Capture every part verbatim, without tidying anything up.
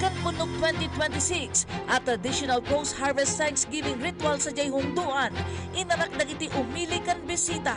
Ken Bunnog twenty twenty-six a traditional post-harvest Thanksgiving ritual sadiay Hunduan, inarak dagiti umili ken bisita.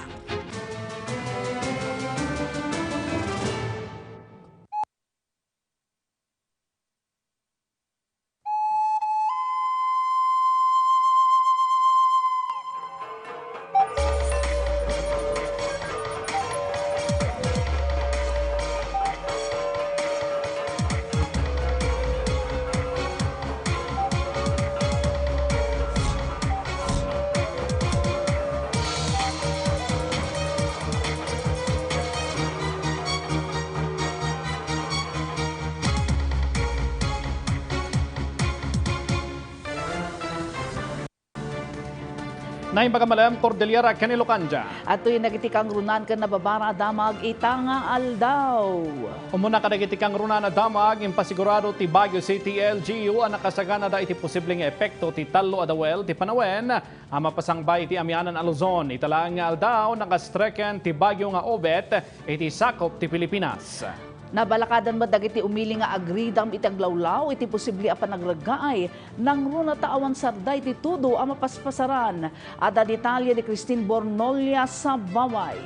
Naimbag a malem, Cordillera ken Ilocandia. Adtoyen dagiti kangrunaan ken nababara a damag ita nga aldaw. Umuna kadagiti kangrunaan a damag, impasigurado ti Baguio City L G U a nakasaganada iti posible nga epekto ti tallo a dawel ti panawen a mapasangbaay iti amianan a Luzon. Ita laeng nga aldaw, nakastreken ti bagyo nga Obet iti sakop ti Pilipinas. Nabalakadan met dagiti umili nga agridam iti aglawlaw iti posible a panagreggaay. Nangruna ta awan sarday ti tudo a mapaspasaran. Adda detalye ni Christine Bornolia Sabaway.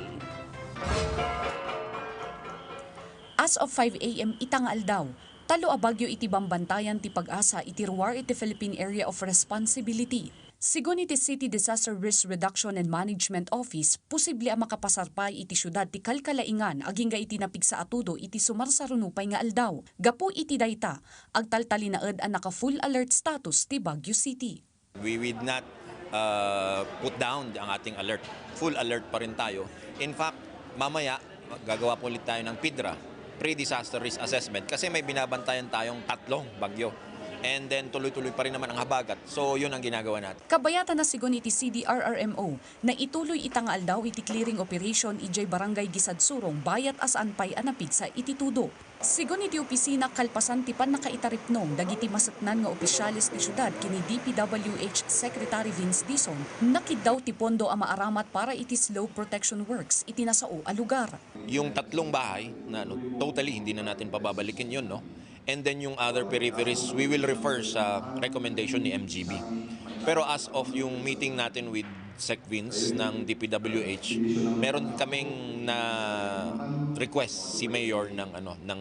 As of five A M ita nga aldaw, tallo a bagyo iti bambantayan ti PAGASA iti RUAR iti Philippine Area of Responsibility. Sigun iti City Disaster Risk Reduction and Management Office, posible a makapasar pay iti siudad ti kalkalaingan agingga iti napigsa a tudo iti sumarsarunupay nga aldaw. Gapu iti dayta, agtaltalinaed a naka-full alert status ti Baguio City. We will not, uh, put down ang ating alert. Full alert pa rin tayo. In fact, mamaya, gagawa po ulit tayo ng PDRA, pre-disaster risk assessment, kasi may binabantayan tayong tatlong bagyo. And then, tuloy-tuloy pa rin naman ang habagat. So, yun ang ginagawa natin. Kabayatan na, sigun iti C D R R M O, naituloy ita nga aldaw iti clearing operation idiay Barangay Gisadsurong, bayat a saan pay a napigsa iti tudo. Sigun iti opisina, kalpasan ti pannakaitaripnong dagiti maseknan nga opisyales ti siudad ken ni D P W H Secretary Vince Dizon, nakiddaw ti pondo a maaramat para iti slope protection works iti nasao a lugar. Yung tatlong bahay na, ano, totally hindi na natin pababalikin yun, no? And then yung other peripheries, we will refer sa recommendation ni M G B. Pero as of yung meeting natin with Sec Vince ng D P W H, meron kaming na request si Mayor ng, ano, ng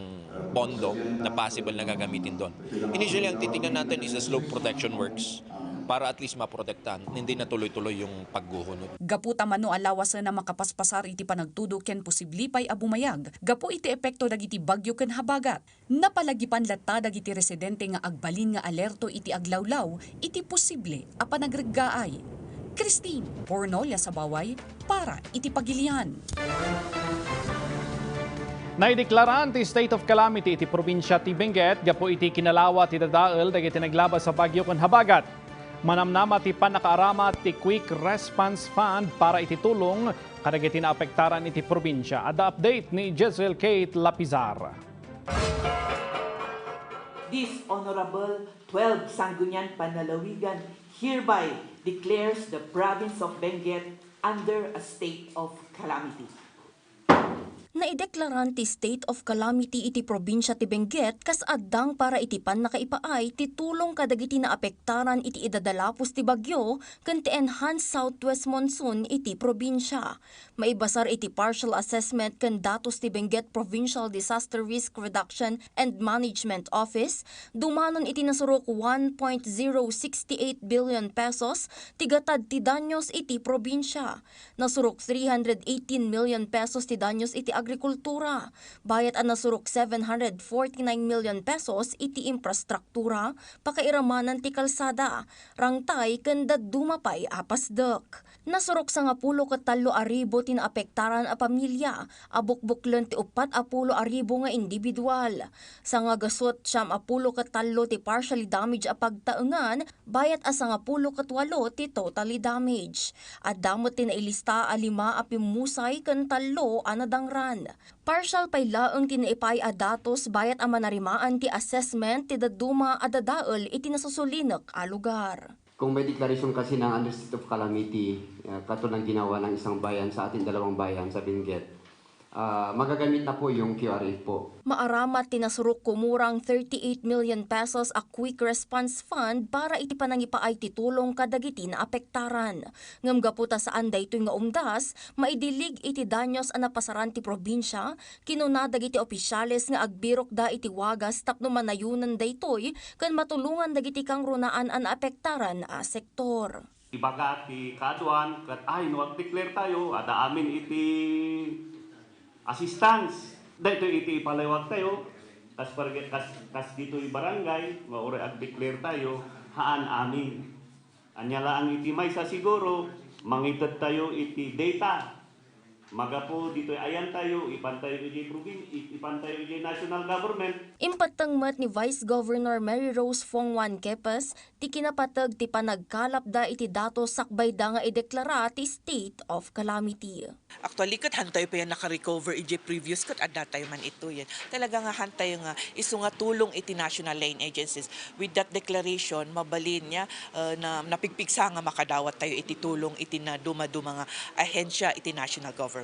pondo na possible na gagamitin doon. Initially, ang titingnan natin is the slope protection works para at least maprotektahan, hindi na tuloy-tuloy yung pagguho nun. Gapu ta mano a lawasen a makapaspasar iti panagtudo ken posible pay a bumayag gapu iti epekto dagiti bagyo ken habagat. Napalagipan latta dagiti residente nga agbalin nga alerto iti aglawlaw iti posible a panagreggaay. Christine Bornolia Sabaway para iti Pagilian. Naideklaran ti state of calamity iti probinsia ti Benguet gapu iti kinalawa ti dadael dagiti naglabas a bagyo ken habagat. Manamnama ti pannakaaramat ti Quick Response Fund para iti tulong kadagiti naapektaran iti probinsia. Adda update ni Jezreel Kate Lapizar. This Honorable twelve Sangguniang Panlalawigan hereby declares the province of Benguet under a state of calamity. Naideklaran ti state of calamity iti probinsia ti Benguet kas addang para iti pannakaipaay ti tulong kadagiti naapektaran iti idadalapos ti bagyo ken ti enhanced southwest monsoon iti probinsia. Maibasar iti partial assessment ken datos ti Benguet Provincial Disaster Risk Reduction and Management Office, dumanon iti nasurok one point zero six eight billion pesos ti gatad ti danyos iti probinsia. Nasurok three hundred eighteen million pesos ti danyos iti agrikultura, bayat a nasurok seven hundred forty-nine million pesos iti infrastruktura, pakairamanan ti kalsada, rangtay ken dadduma pay a pasdek. Nasurok sangapulo ket tallo a ribu ti naapektaran a pamilia a bukbuklen ti uppat a pulo a ribu nga individual. Sangagasut siam a pulo ket tallo ti partially damaged a pagtaengan, bayat a sangapulo ket walo ti totally damaged. Adda met ti nailista a lima a pimmusay ken tallo a nadangran. Partial pay laeng ti naipaay a datos bayat a manarimaan ti assessment ti dadduma a dadael iti nasusulinek a lugar. Kung may declaration kasi ng under state of calamity, ah, katulad ng ginawa ng isang bayan sa ating dalawang bayan sa Benguet, ah, magagamit na po yung Q R A po. Maaramat ti nasurok kumurang thirty-eight million pesos a Quick Response Fund para iti panangipaay ti tulong kadagiti naapektaran. Ngem gapu ta saan daytoy nga umdas, maidilig iti danyos a napasaran ti probinsia, kinuna dagiti opisyales nga agbirokda iti wagas tapno manayunan daytoy ken matulongan dagiti kangrunaan a naapektaran a sektor. Ibaga ti kaaduan ket, ay, no ag-declare tayo, adda amin iti assistance. Daytoy iti ipalawag tayo, kas, kas, kas ditoy barangay, nga uray ag-declare tayo, haan amin. Ania laang iti maysa siguro, mangited tayo iti data. Magapu ditoy ayan tayo, ipan tayo idiay provin-, i-, ipan tayo idiay national government. Impatteng met ni Vice Governor Mary Rose Fong Juan Kepes ti kinapateg ti panagkalapda iti datos sakbayda nga ideklara ti state of calamity. Actually, ket han tayo pay a naka-recover idiay previous ket adda tayo man ituyen. Talaga nga han tayo nga isu nga tulong iti national line agencies. With that declaration, mabalin nga, uh, na, napigpigsa nga makadawat tayo iti tulong iti nadumaduma nga ahensya iti national government.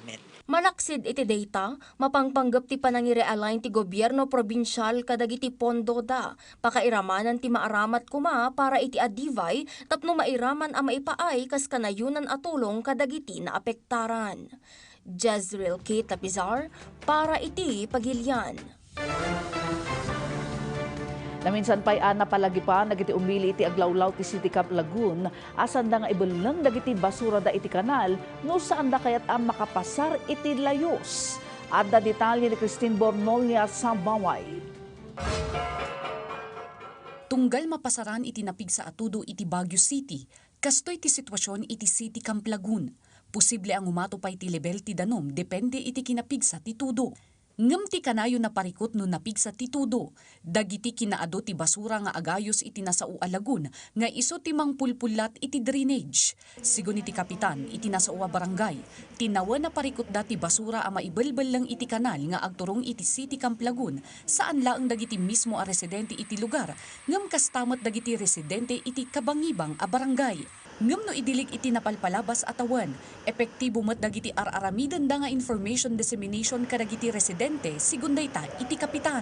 Malaksid iti dayta, mapangpanggep ti panangirealign ti gobierno probinsial kadagiti pondoda. Pakairamanan ti maaramat koma para iti adivay tapno mairaman a maipaay kas kanayonan a tulong kadagiti naapektaran. Jezreel Kate Lapizar para iti Pagilian. Naminsan pay a napalagipan dagiti umili iti aglawlaw ti City Camp Lagoon a sanda nga ibelleng dagiti basurada iti kanal no saanda kayat a makapasar iti layos. Adda detalye ni Christine Bornolia Sambaway. Tunggal mapasaran iti napigsa a tudo iti Baguio City, kastoy ti situasion iti City Camp Lagoon. Posible a ngumato pay ti lebel ti danum depende iti kinapigsa ti tudo. Ngem ti kanayon a parikut no napigsa ti tudo, dagiti kinaadu ti basura nga agayos iti nasao a lagoon nga isu ti mangpulpullat iti drainage. Sigun iti kapitan iti nasao a barangay, tinawen a parikutda ti basura a maibelbelleng iti kanal nga agturong iti City Camp Lagoon, saan laeng dagiti mismo a residente iti lugar, ngem kasta met dagiti residente iti kabangibang a barangay. Ngem no idilig iti napalpalabas a tawen, epektibo met dagiti ar-aramidenda nga information dissemination kadagiti residente, sigun dayta iti kapitan.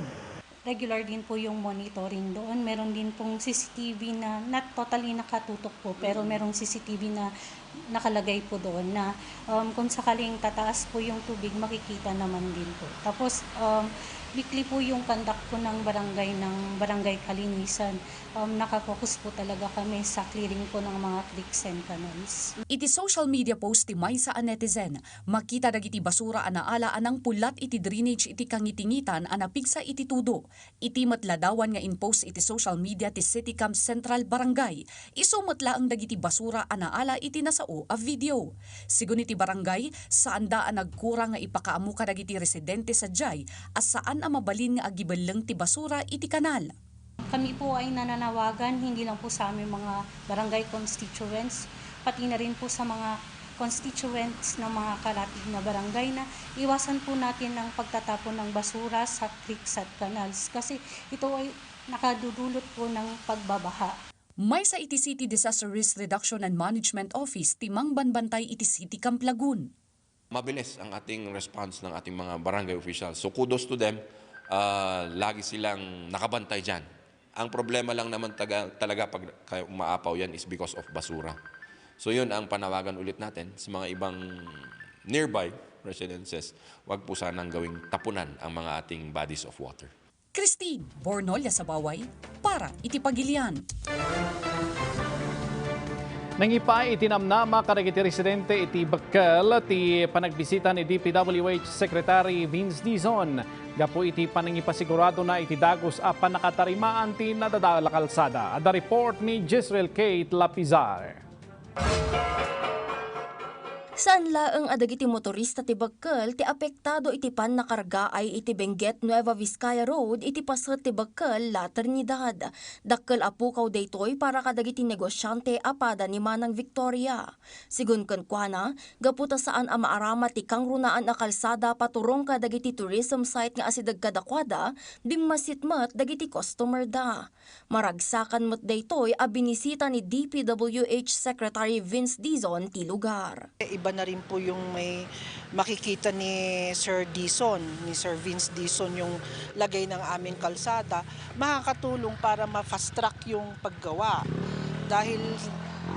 Regular din po yung monitoring doon. Meron din pong C C T V na not totally nakatutok po, pero merong C C T V na nakalagay po doon na, um, kung sakaling tataas po yung tubig, makikita naman din po. Tapos, um, weekly po yung conduct po ng barangay, ng barangay kalinisan. Um, naka-focus po talaga kami sa clearing po ng mga creeks and canals. Iti social media post ti maysa a netizen, makita dagiti basura a naala a nangpullat iti drainage iti kangitingitan a napigsa iti tudo. Iti met ladawan nga in-post iti social media ti City Camp Central Barangay, isu met laeng dagiti basura a naala iti nasao a video. Sigun iti barangay, saanda a nagkura nga ipakaammo kadagiti residente sadiay a saan a mabalin nga agibelleng ti basura iti kanal. Kami po ay nananawagan hindi lang po sa aming mga barangay constituents, pati na rin po sa mga constituents ng mga karatig na barangay na iwasan po natin ang pagtatapon ng basura sa creeks at canals kasi ito ay nakadudulot po ng pagbabaha. Maysa iti City Disaster Risk Reduction and Management Office ti mangbanbantay iti City Camp Lagoon. Mabilis ang ating response ng ating mga barangay officials. So kudos to them. Ah, lagi silang nakabantay dyan. Ang problema lang naman taga, talaga pag kayo umaapaw yan is because of basura. So yun ang panawagan ulit natin sa mga ibang nearby residences. Wag po sanang gawing tapunan ang mga ating bodies of water. Christine Bornolia Sabaway para iti Pagilian. Nangipaay iti namnama kadagiti residente iti Bekkel ti panagbisita ni D P W H Secretary Vince Dizon gapu iti panangipasiguradona iti dagus a pannakatarimaan ti nadadael a kalsada. Adda report ni Jezreel Kate Lapizar. Saan laeng a dagiti motorista ti Bekkel ti apektado iti pannakargaay iti Benguet Nueva Vizcaya Road iti paset ti Bekkel, La Trinidad. Dakkel a pukaw daytoy para kadagiti negosiante a pada ni Manang Victoria. Sigun kenkuana, gapu ta saan a maaramat ti kangrunaan a kalsada paturong kadagiti tourism site nga asideg kadakuada, bimmasit met dagiti customer da. Maragsakan met daytoy a binisita ni D P W H Secretary Vince Dizon ti lugar. Iba Na rin po yung may makikita ni Sir Dizon, ni Sir Vince Dizon, yung lagay ng aming kalsada, makakatulong para ma-fast track yung paggawa. Dahil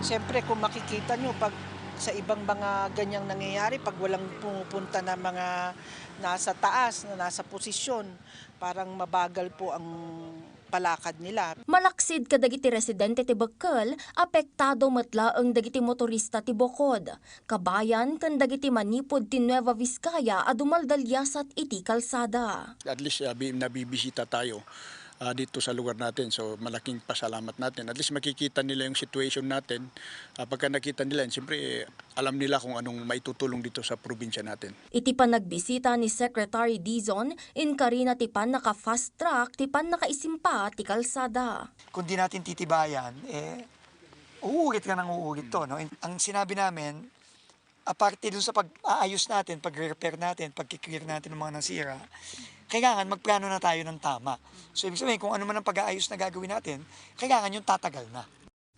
siyempre kung makikita nyo, pag sa ibang mga ganyang nangyayari, pag walang pumupunta na mga nasa taas, na nasa posisyon, parang mabagal po ang palakad nila. Malaksid kadagiti residente ti Bukol, apektado met laeng dagiti motorista ti bukod. Kabayan ken dagiti manipud ti Nueva Vizcaya a dumaldaliasat iti kalsada. At least, ah, bi-, nabibisita tayo, ah, dito sa lugar natin. So, malaking pasalamat natin. At least makikita nila yung situation natin. Ah, pagka nakita nila, siyempre, alam nila kung anong maitutulong dito sa probinsya natin. Iti panagbisita ni Secretary Dizon, inkarina ti pannaka-fast track ti pannakaisimpa ti kalsada. Kung di natin titibayan, eh, uulit ka ng uulit to, no? Ang sinabi namin, aparte dun sa pag-aayos natin, pagre-repair natin, pagki-clear natin ng mga nasira, kailangan magplano na tayo ng tama. So, ibig sabihin, kung ano man ang pag-aayos na gagawin natin, kailangan yung tatagal na.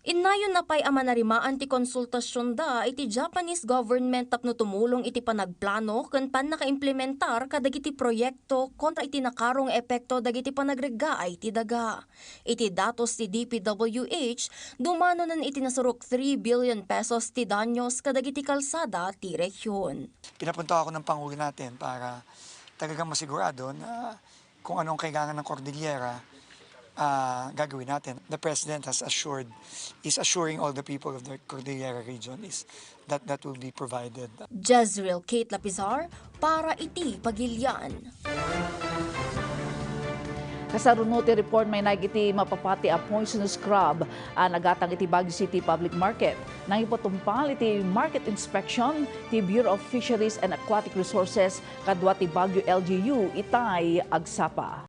Innayon na pay a manarimaan ti konsultasionda iti Japanese government tapno tumulong iti panagplano ken pannakaimplementar kadagiti proyekto kontra iti nakarong epekto dagiti panagreggaay ti daga. Iti datos ti D P W H, dumanonen iti nasurok three billion pesos ti danyos kadagiti kalsada ti rehiyon. Pinapunta ako ng Pangulo natin para talagang masigurado na kung anong kailangan ng Cordillera, ah, gagawin natin. The President has assured, is assuring all the people of the Cordillera region is that that will be provided. Jezreel Kate Lapizar para iti Pagilian. Kasano ti report, mainaig iti mapapati a poisonous crab a nagatang iti Baguio City Public Market. Nangipatungpal iti market inspection ti Bureau of Fisheries and Aquatic Resources kadua ti Baguio L G U itay agsapa.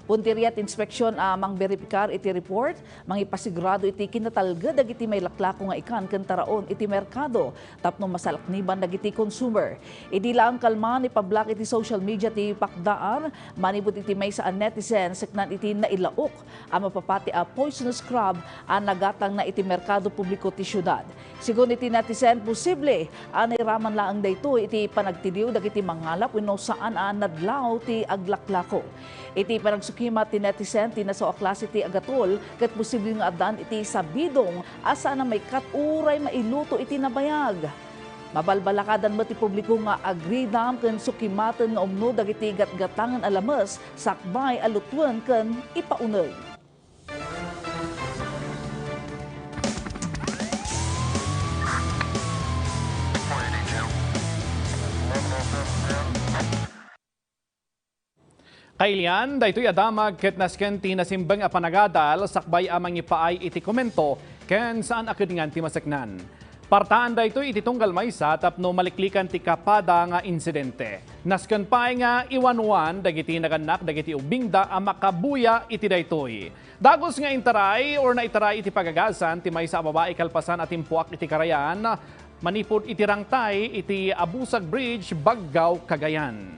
Punteria ti inspeksion a mangberipikar iti report, mangipasigurado iti kinatalged dagiti mailaklako nga ikan ken taraon iti merkado tapno masalakniban dagiti consumer. Idi laeng kalman, ipablak iti social media ti pakdaan manipud iti maysa a netizen saknaan iti nailaok a mapapati a poisonous crab a nagatangna iti merkado publiko ti siudad. Sigun iti netizen, posible a nairaman laeng daytoy iti panagtiliw dagiti mangalap wenno saan a nadlaw ti aglaklako. Iti panagsukimat ti netizen, ti nasao a klase ti agatol ket posible nga addan iti sabidong a saan a maikkat uray mailuto iti nabayag. Mabalbalakadan met ti publiko nga agridam ken sukimaten nga umno dagiti gatgatangen a lames sakbay a lutuen ken ipauneg. Kailian, daytoy a damag ket nasken ti nasimbeng a panagadal sakbay a mangipaay iti komento ken saan a kedngan ti maseknan. Partaan daytoy iti tunggal maysa tapno maliklikan ti kapada nga insidente. Nasken pay nga iwanwan dagiti nagannak dagiti ubingda a makabuya iti daytoy. Dagus nga intaray or naitaray iti pagagasan ti maysa a babai kalpasan a timpuak iti karayan manipud iti rangtay iti Abusag Bridge, Baggao, Cagayan.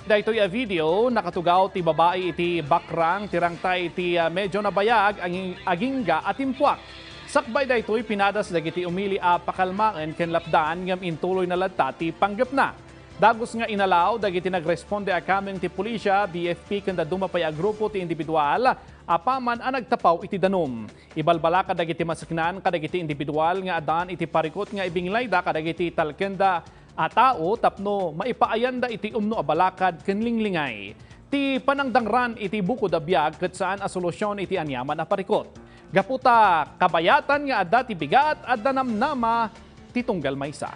Daytoy a video, nakatugaw ti babai iti bakrang ti rangtay iti, ah, medyo nabayag aging-, agingga a timpuak. Sakbay daytoy, pinadas dagiti umili a pakalmaen ken lapdan ngem intuloy na latta ti panggepna. Dagus nga inalaw dagiti nagresponde a kameng ti pulisya, B F P ken dadduma pay a grupo ti individual apaman a nagtapaw iti danum. Ibalbalaka dagiti maseknan kadagiti individual nga addaan iti parikut nga ibinglayda kadagiti talkenda a tao tapno maipaayanda iti umno a balakad ken linglingay. Ti panangdangran iti bukod a biag ket saan a solusyon iti aniaman a parikut. Gapu ta kabayatan nga adda ti bigat, adda namnama ti tunggal maysa.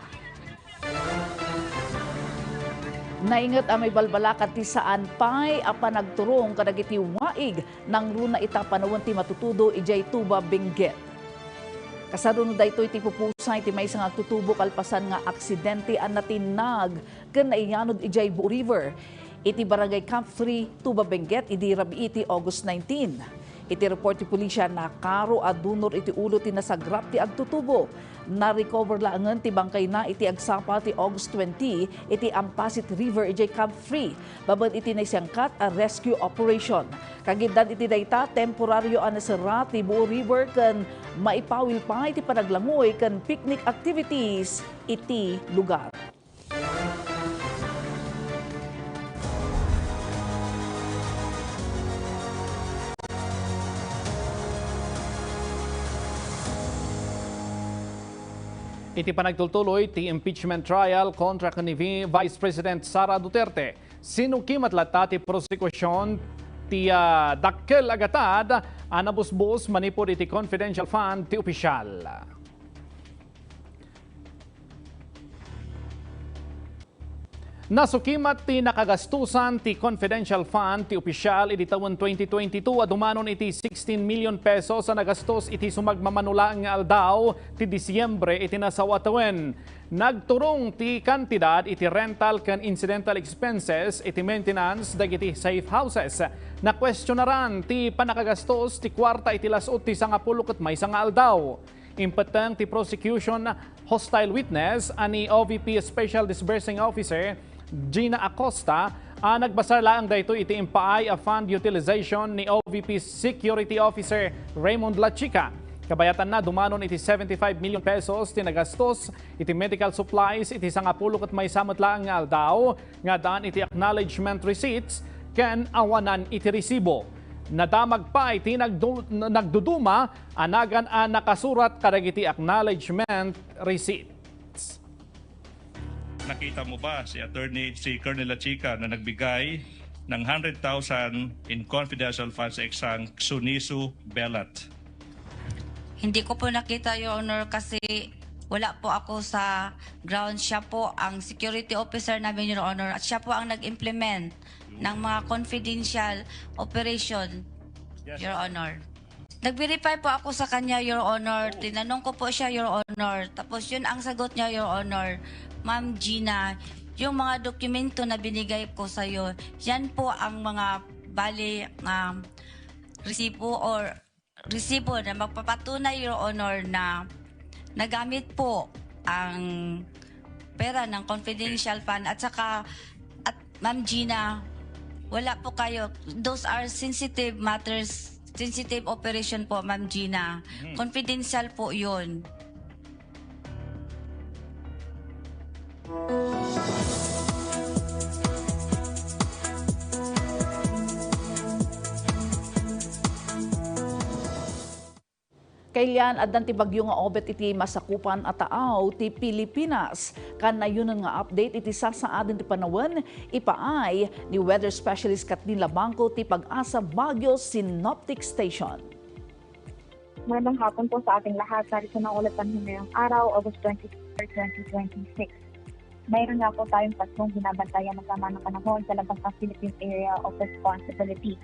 Nainget a maibalbalakad ti saan pay a panagturong kadagiti waig nangruna ita panawen ti matutudo idiay Tuba, Benguet. Kasano daytoy ti pupusay ti maysa nga agtutubo kalpasan nga aksidente a natinnag ken naiyanod idiay Buo River iti Barangay Camp three, Tuba, Benguet idi rabii ti August nineteen. Iti report ti pulisya, nakaro a dunor iti ulo ti nasagrap ti agtutubo. Na-recover laengen ti bangkayna iti agsapa ti August twenty iti Ampasit River idiay Camp three, babaen iti naisangkat a rescue operation. Kagiddan iti dayta, temporario a naserra ti Buo River ken maipawil pay ti panaglangoy ken picnic activities iti lugar. Iti panagtultuloy ti impeachment trial kontra ken ni Vi-, Vice President Sara Duterte, sinukimat latta ti prosekusion ti, ah, dakkel a gatad a nabusbos manipud iti confidential fund ti opisyal. Nasukimat ti nakagastusan ti confidential fund ti opisyal idi tawen twenty twenty-two a dumanon iti sixteen million pesos a nagastos iti sumagmamano laeng nga aldaw ti Disyembre iti nasawa a tawen. Nagturong ti kantidad iti rental ken incidental expenses iti maintenance dagiti safe houses. Nakuestionaran ti pannakagastos ti kuarta iti las-ut ti sangapulo ket maysa nga aldaw. Impetteng ti prosecution hostile witness a ni O V P Special Disbursing Officer Gina Acosta a nagbasar laeng daytoy iti impaay a fund utilization ni O V P Security Officer Raymond Lachica. Kabayatanna, dumanon iti seventy-five million pesos ti nagastos iti medical supplies iti sangapulo ket maysa met laeng nga aldaw nga addaan iti acknowledgement receipts ken awanan iti resibo. Nadamag pay ti nagdu-, nagduduma a nagan a nakasurat kadagiti acknowledgement receipts. Nakita mo ba si attorney, si Colonel Lachica na nagbigay ng hundred thousand in confidential funds sa isang Suniso Belat? Hindi ko po nakita, Your Honor, kasi wala po ako sa ground. Siya po ang security officer namin, Your Honor, at siya po ang nag-implement ng mga confidential operation, Yes, Your Honor. Nag-verify po ako sa kanya, Your Honor. Oh. Tinanong ko po siya, Your Honor. Tapos yun ang sagot niya, Your Honor. "Ma'am Gina, yung mga dokumento na binigay ko sa'yo, yan po ang mga bali, um, resibo or resibo na magpapatunay, Your Honor, na nagamit po ang pera ng confidential fund at saka, at Ma'am Gina, wala po kayo. Those are sensitive matters, sensitive operation po, Ma'am Gina. Mhm. Confidential po yun." Kailian, addan ti bagyo nga Obet iti masakupan a taaw ti Pilipinas. Kanayonan nga update iti sasaaden ti panawen, ipaay ni weather specialist Kathleen Labangco ti PAGASA Baguio Synoptic Station. Magandang hapon po sa ating lahat. Narito na ulit ang himlayang araw, August twenty-four, twenty twenty-six. Mayroon nga po tayong tatlong binabantayan na sama ng panahon sa labas ng Philippine Area of Responsibility.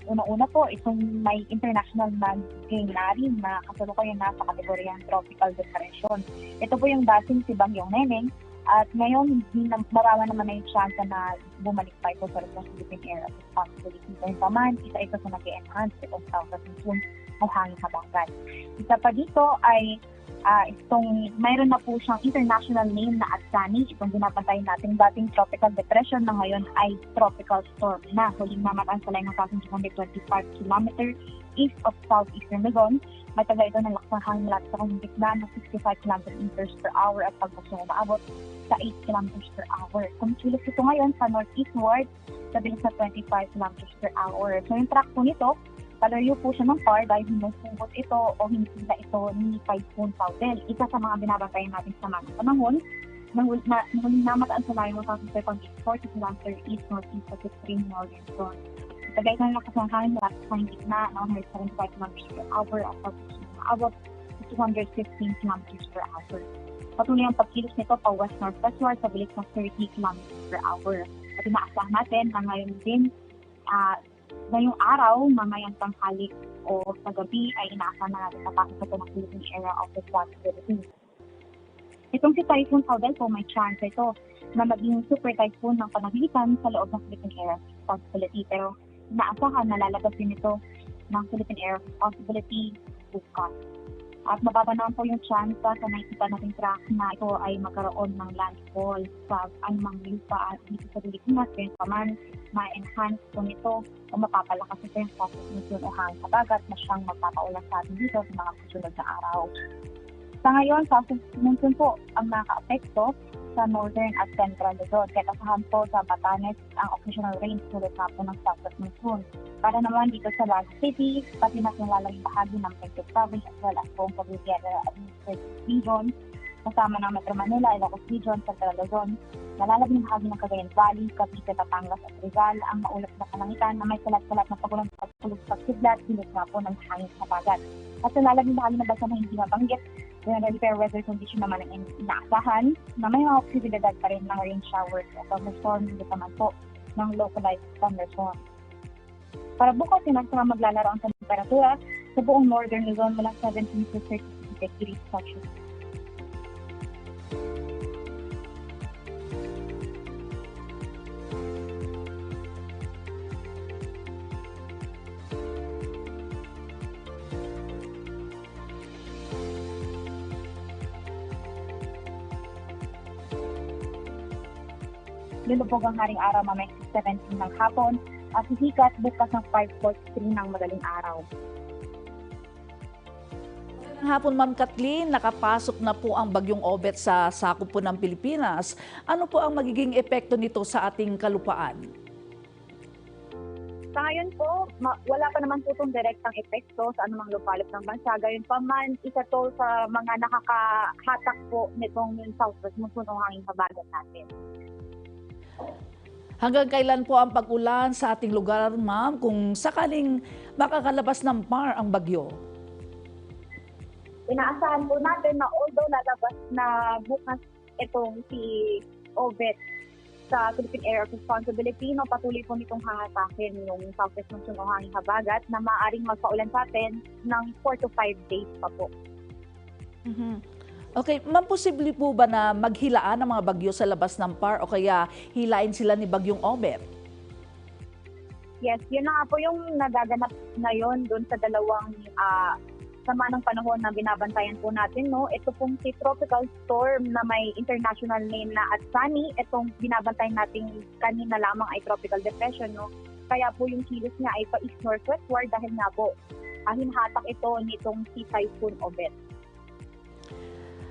Una-una po, itong may international na Gainari na kasalukuyan nasa kategoryang Tropical Depression. Ito po yung dating si Bagyong Neneng at ngayon hindi na, mababa naman na yung tsansa na bumalik pa ito sa Philippine Area of Responsibility. Gayunpaman, isa ito sa nag-e-enhance itong South Monsoon o hangin habagat. Isa pa dito ay Ah, itong, mayroon na po siyang international name na Atsani, itong binabantayan nating dating tropical depression na ngayon ay tropical storm na. Huling namataan sa layo ng one thousand two hundred twenty-five kilometer east of southeastern Luzon. May taga ito ng lakas ng hangin malapit sa kanyang gitna na sixty-five kilometers per hour at pagbagso umaabot sa eight kilometers per hour. Kumikilos ito ngayon sa northeastward sa bilis na twenty-five kilometers per hour. So, yung track po nito, palayo po siya ng far dahil hinuhugot ito o hinihila ito ni Typhoon Paudel. Isa sa mga binabantayan natin sa mga panahon na, hul- na, na huling namataan sa layo ng forty kilometers east northeast of extreme northern zone. Sa gitna ng lakas ng hangin, malapit sa gitna ng one hundred seventy-five kilometers per hour at pag-abot two hundred fifteen kilometers per hour. Patuloy ang pagkilos nito pa west-northwestward sa bilis ng thirty kilometers per hour. At inaasahan natin na ngayon din, ah, ngayong araw, mamayang tanghali o sa gabi ay inaasahan na natin na pasok ito ng Philippine Area of Responsibility. Itong si Typhoon Paudel po, may chance ito na maging super typhoon ng panaglitan sa loob ng Philippine Area of Responsibility. Pero inaasahan na lalabas din ito ng Philippine Area of Responsibility bukas. At mababa naman po yung tsansa sa nakikita nating track na ito ay magkaroon ng landfall sa anumang lupa dito sa Pilipinas. Gayunpaman, ma-enhance po nito o mapapalakas ito yung southwest monsoon o hangin habagat na siyang magpapaulan sa atin dito sa mga susunod na araw. Sa ngayon, southwest monsoon po ang nakaapekto sa northern at central Luzon. Kaya asahan po sa Batanes ang occasional rain, tulad nga po ng southwest monsoon. Para naman dito sa Baguio City, pati na sa lalabing bahagi ng Benguet Province as well as buong Cordillera Administrative Region, kasama ng Metro Manila, Ilocos Region, Central Luzon, nalalabing bahagi ng Cagayan Valley, Cavite, Batangas at Rizal ang maulap na kalangitan na may kalat-kalat na pagulan, pagkulog, pagkidlat, tulad nga po ng hangin habagat. At sa lalabing bahagi ng bansa na hindi mabanggit, generally fair weather condition naman ang in- inaasahan na may mga posibilidad pa rin ng rain showers o thunderstorm, hindi pa man po ng localized thunderstorm. Para bukas, inaasahan maglalaro ang temperatura sa buong Northern Luzon mula seventeen to thirty-two degrees Celsius. Lulubog ang Haring Araw mamayang six seventeen ng hapon at sisikat bukas ng five forty-three ng madaling araw. Magandang hapon, Ma'am Kathleen. Nakapasok na po ang Bagyong Obet sa sakop po ng Pilipinas. Ano po ang magiging epekto nito sa ating kalupaan? Sa ngayon po, ma- wala pa naman po itong direktang epekto sa anumang lupalop ng bansa. Gayunpaman, isa to sa mga nakakahatak po nitong southwest monsoon o hangin habagat natin. Hanggang kailan po ang pag-ulan sa ating lugar, ma'am, kung sakaling makakalabas ng par ang bagyo? Inaasahan po natin na although lalabas na bukas itong si Obet sa Philippine Area of Responsibility, no, patuloy po nitong hahatakin yung southwest monsoon o hangin habagat na maaaring magpaulan sa atin ng four to five days pa po. Mhm. Okay, ma'am, posible po ba na maghilaan ang mga bagyo sa labas ng par o kaya hilain sila ni Bagyong Obet? Yes, yun na nga po yung nagaganap ngayon doon sa dalawang, ah, sama ng panahon na binabantayan po natin, no? Ito pong si Tropical Storm na may international name na Atsani, itong binabantayan natin kanina lamang ay Tropical Depression, no? Kaya po yung kilos niya ay pa-east northwestward dahil nga po, ah, hinahatak ito nitong si Typhoon Obet.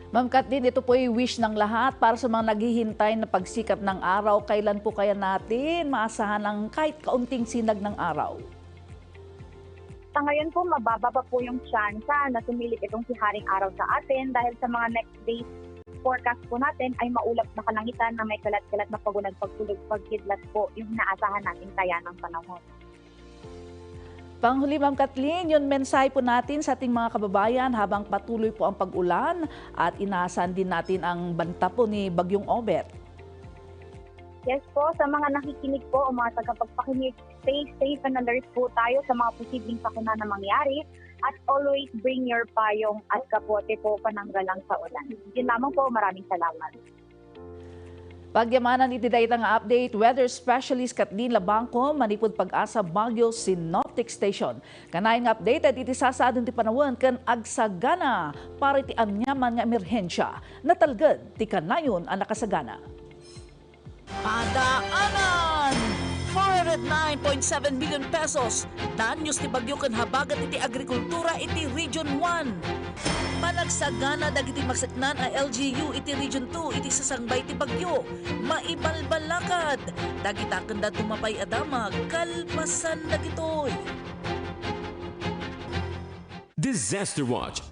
Ma'am Kathleen, ito po'y wish ng lahat para sa mga naghihintay na pagsikat ng araw. Kailan po kaya natin maasahan ang kahit kaunting sinag ng araw? Sa ngayon po, mababa pa po yung tsansa na sumilip itong si Haring Araw sa atin dahil sa mga next days forecast po natin ay maulap na kalangitan na may kalat-kalat na pagulan, pagkulog, pagkidlat po yung inaasahan nating taya ng panahon. Panghuli, Ma'am Kathleen, yun mensahe po natin sa ating mga kababayan habang patuloy po ang pag-ulan at inaasahan din natin ang banta po ni Bagyong Obet. Yes po, sa mga nakikinig po o mga tagapagpakinig, stay safe and alert po tayo sa mga posibleng sakuna na mangyari at always bring your payong at kapote po panangga lang sa ulan. Yun lamang po, maraming salamat. Pagyamanan iti dayta nga update, weather specialist Kathleen Labangco, manipud Pag-asa Baguio Synoptic Station. Kanayon nga updated iti sasaadon ti panawen ken agsagana para iti aniaman nga emerhensia. Natalged ti kanayon a nakasagana. Padaanan! Four hundred nine point seven million pesos. Danyos ti bagyo ken habagat iti agrikultura iti Region one. Panagsagana dagiti maseknan a L G U iti Region two iti sasangbay ti bagyo. Maibalbalakad. Dagita ken dadduma pay a damag kalpasan dagitoy. Disaster Watch.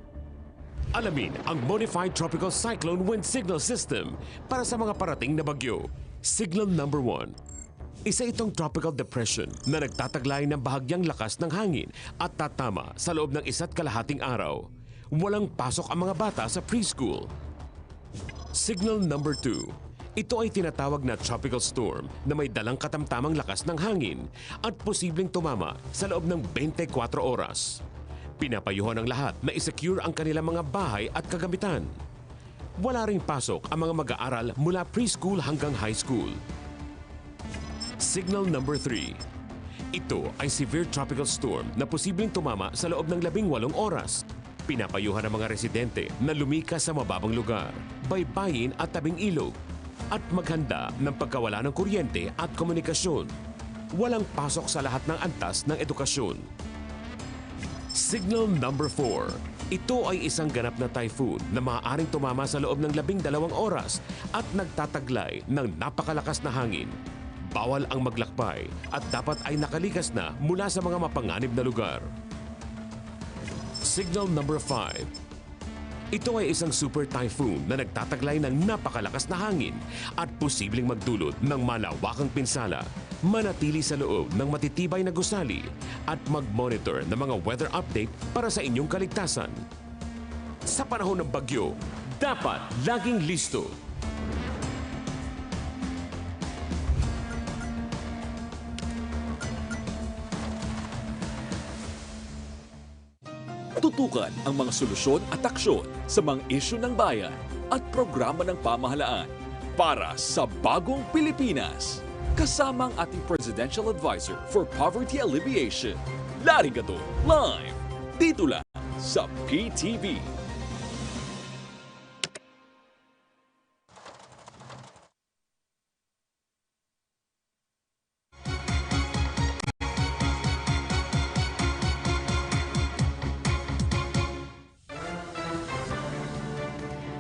Alamin ang Modified Tropical Cyclone Wind Signal System para sa mga parating na bagyo. Signal number one. Isa itong tropical depression na nagtataglay ng bahagyang lakas ng hangin at tatama sa loob ng isa't kalahating araw. Walang pasok ang mga bata sa preschool. Signal number two. Ito ay tinatawag na tropical storm na may dalang katamtamang lakas ng hangin at posibleng tumama sa loob ng twenty-four oras. Pinapayuhan ang lahat na i-secure ang kanilang mga bahay at kagamitan. Wala ring pasok ang mga mag-aaral mula preschool hanggang high school. Signal number three. Ito ay severe tropical storm na posibleng tumama sa loob ng labing walong oras. Pinapayuhan ang mga residente na lumikas sa mababang lugar, baybayin at tabing ilog, at maghanda ng pagkawala ng kuryente at komunikasyon. Walang pasok sa lahat ng antas ng edukasyon. Signal number four. Ito ay isang ganap na typhoon na maaaring tumama sa loob ng labing dalawang oras at nagtataglay ng napakalakas na hangin. Bawal ang maglakbay at dapat ay nakalikas na mula sa mga mapanganib na lugar. Signal number five. Ito ay isang super typhoon na nagtataglay ng napakalakas na hangin at posibleng magdulot ng malawakang pinsala. Manatili sa loob ng matitibay na gusali at mag-monitor ng mga weather update para sa inyong kaligtasan. Sa panahon ng bagyo, dapat laging listo. Tutukan ang mga solusyon at aksyon sa mga isyu ng bayan at programa ng pamahalaan para sa bagong Pilipinas. Kasama ang ating Presidential Advisor for Poverty Alleviation, Larry Gadon, live dito lang sa P T V.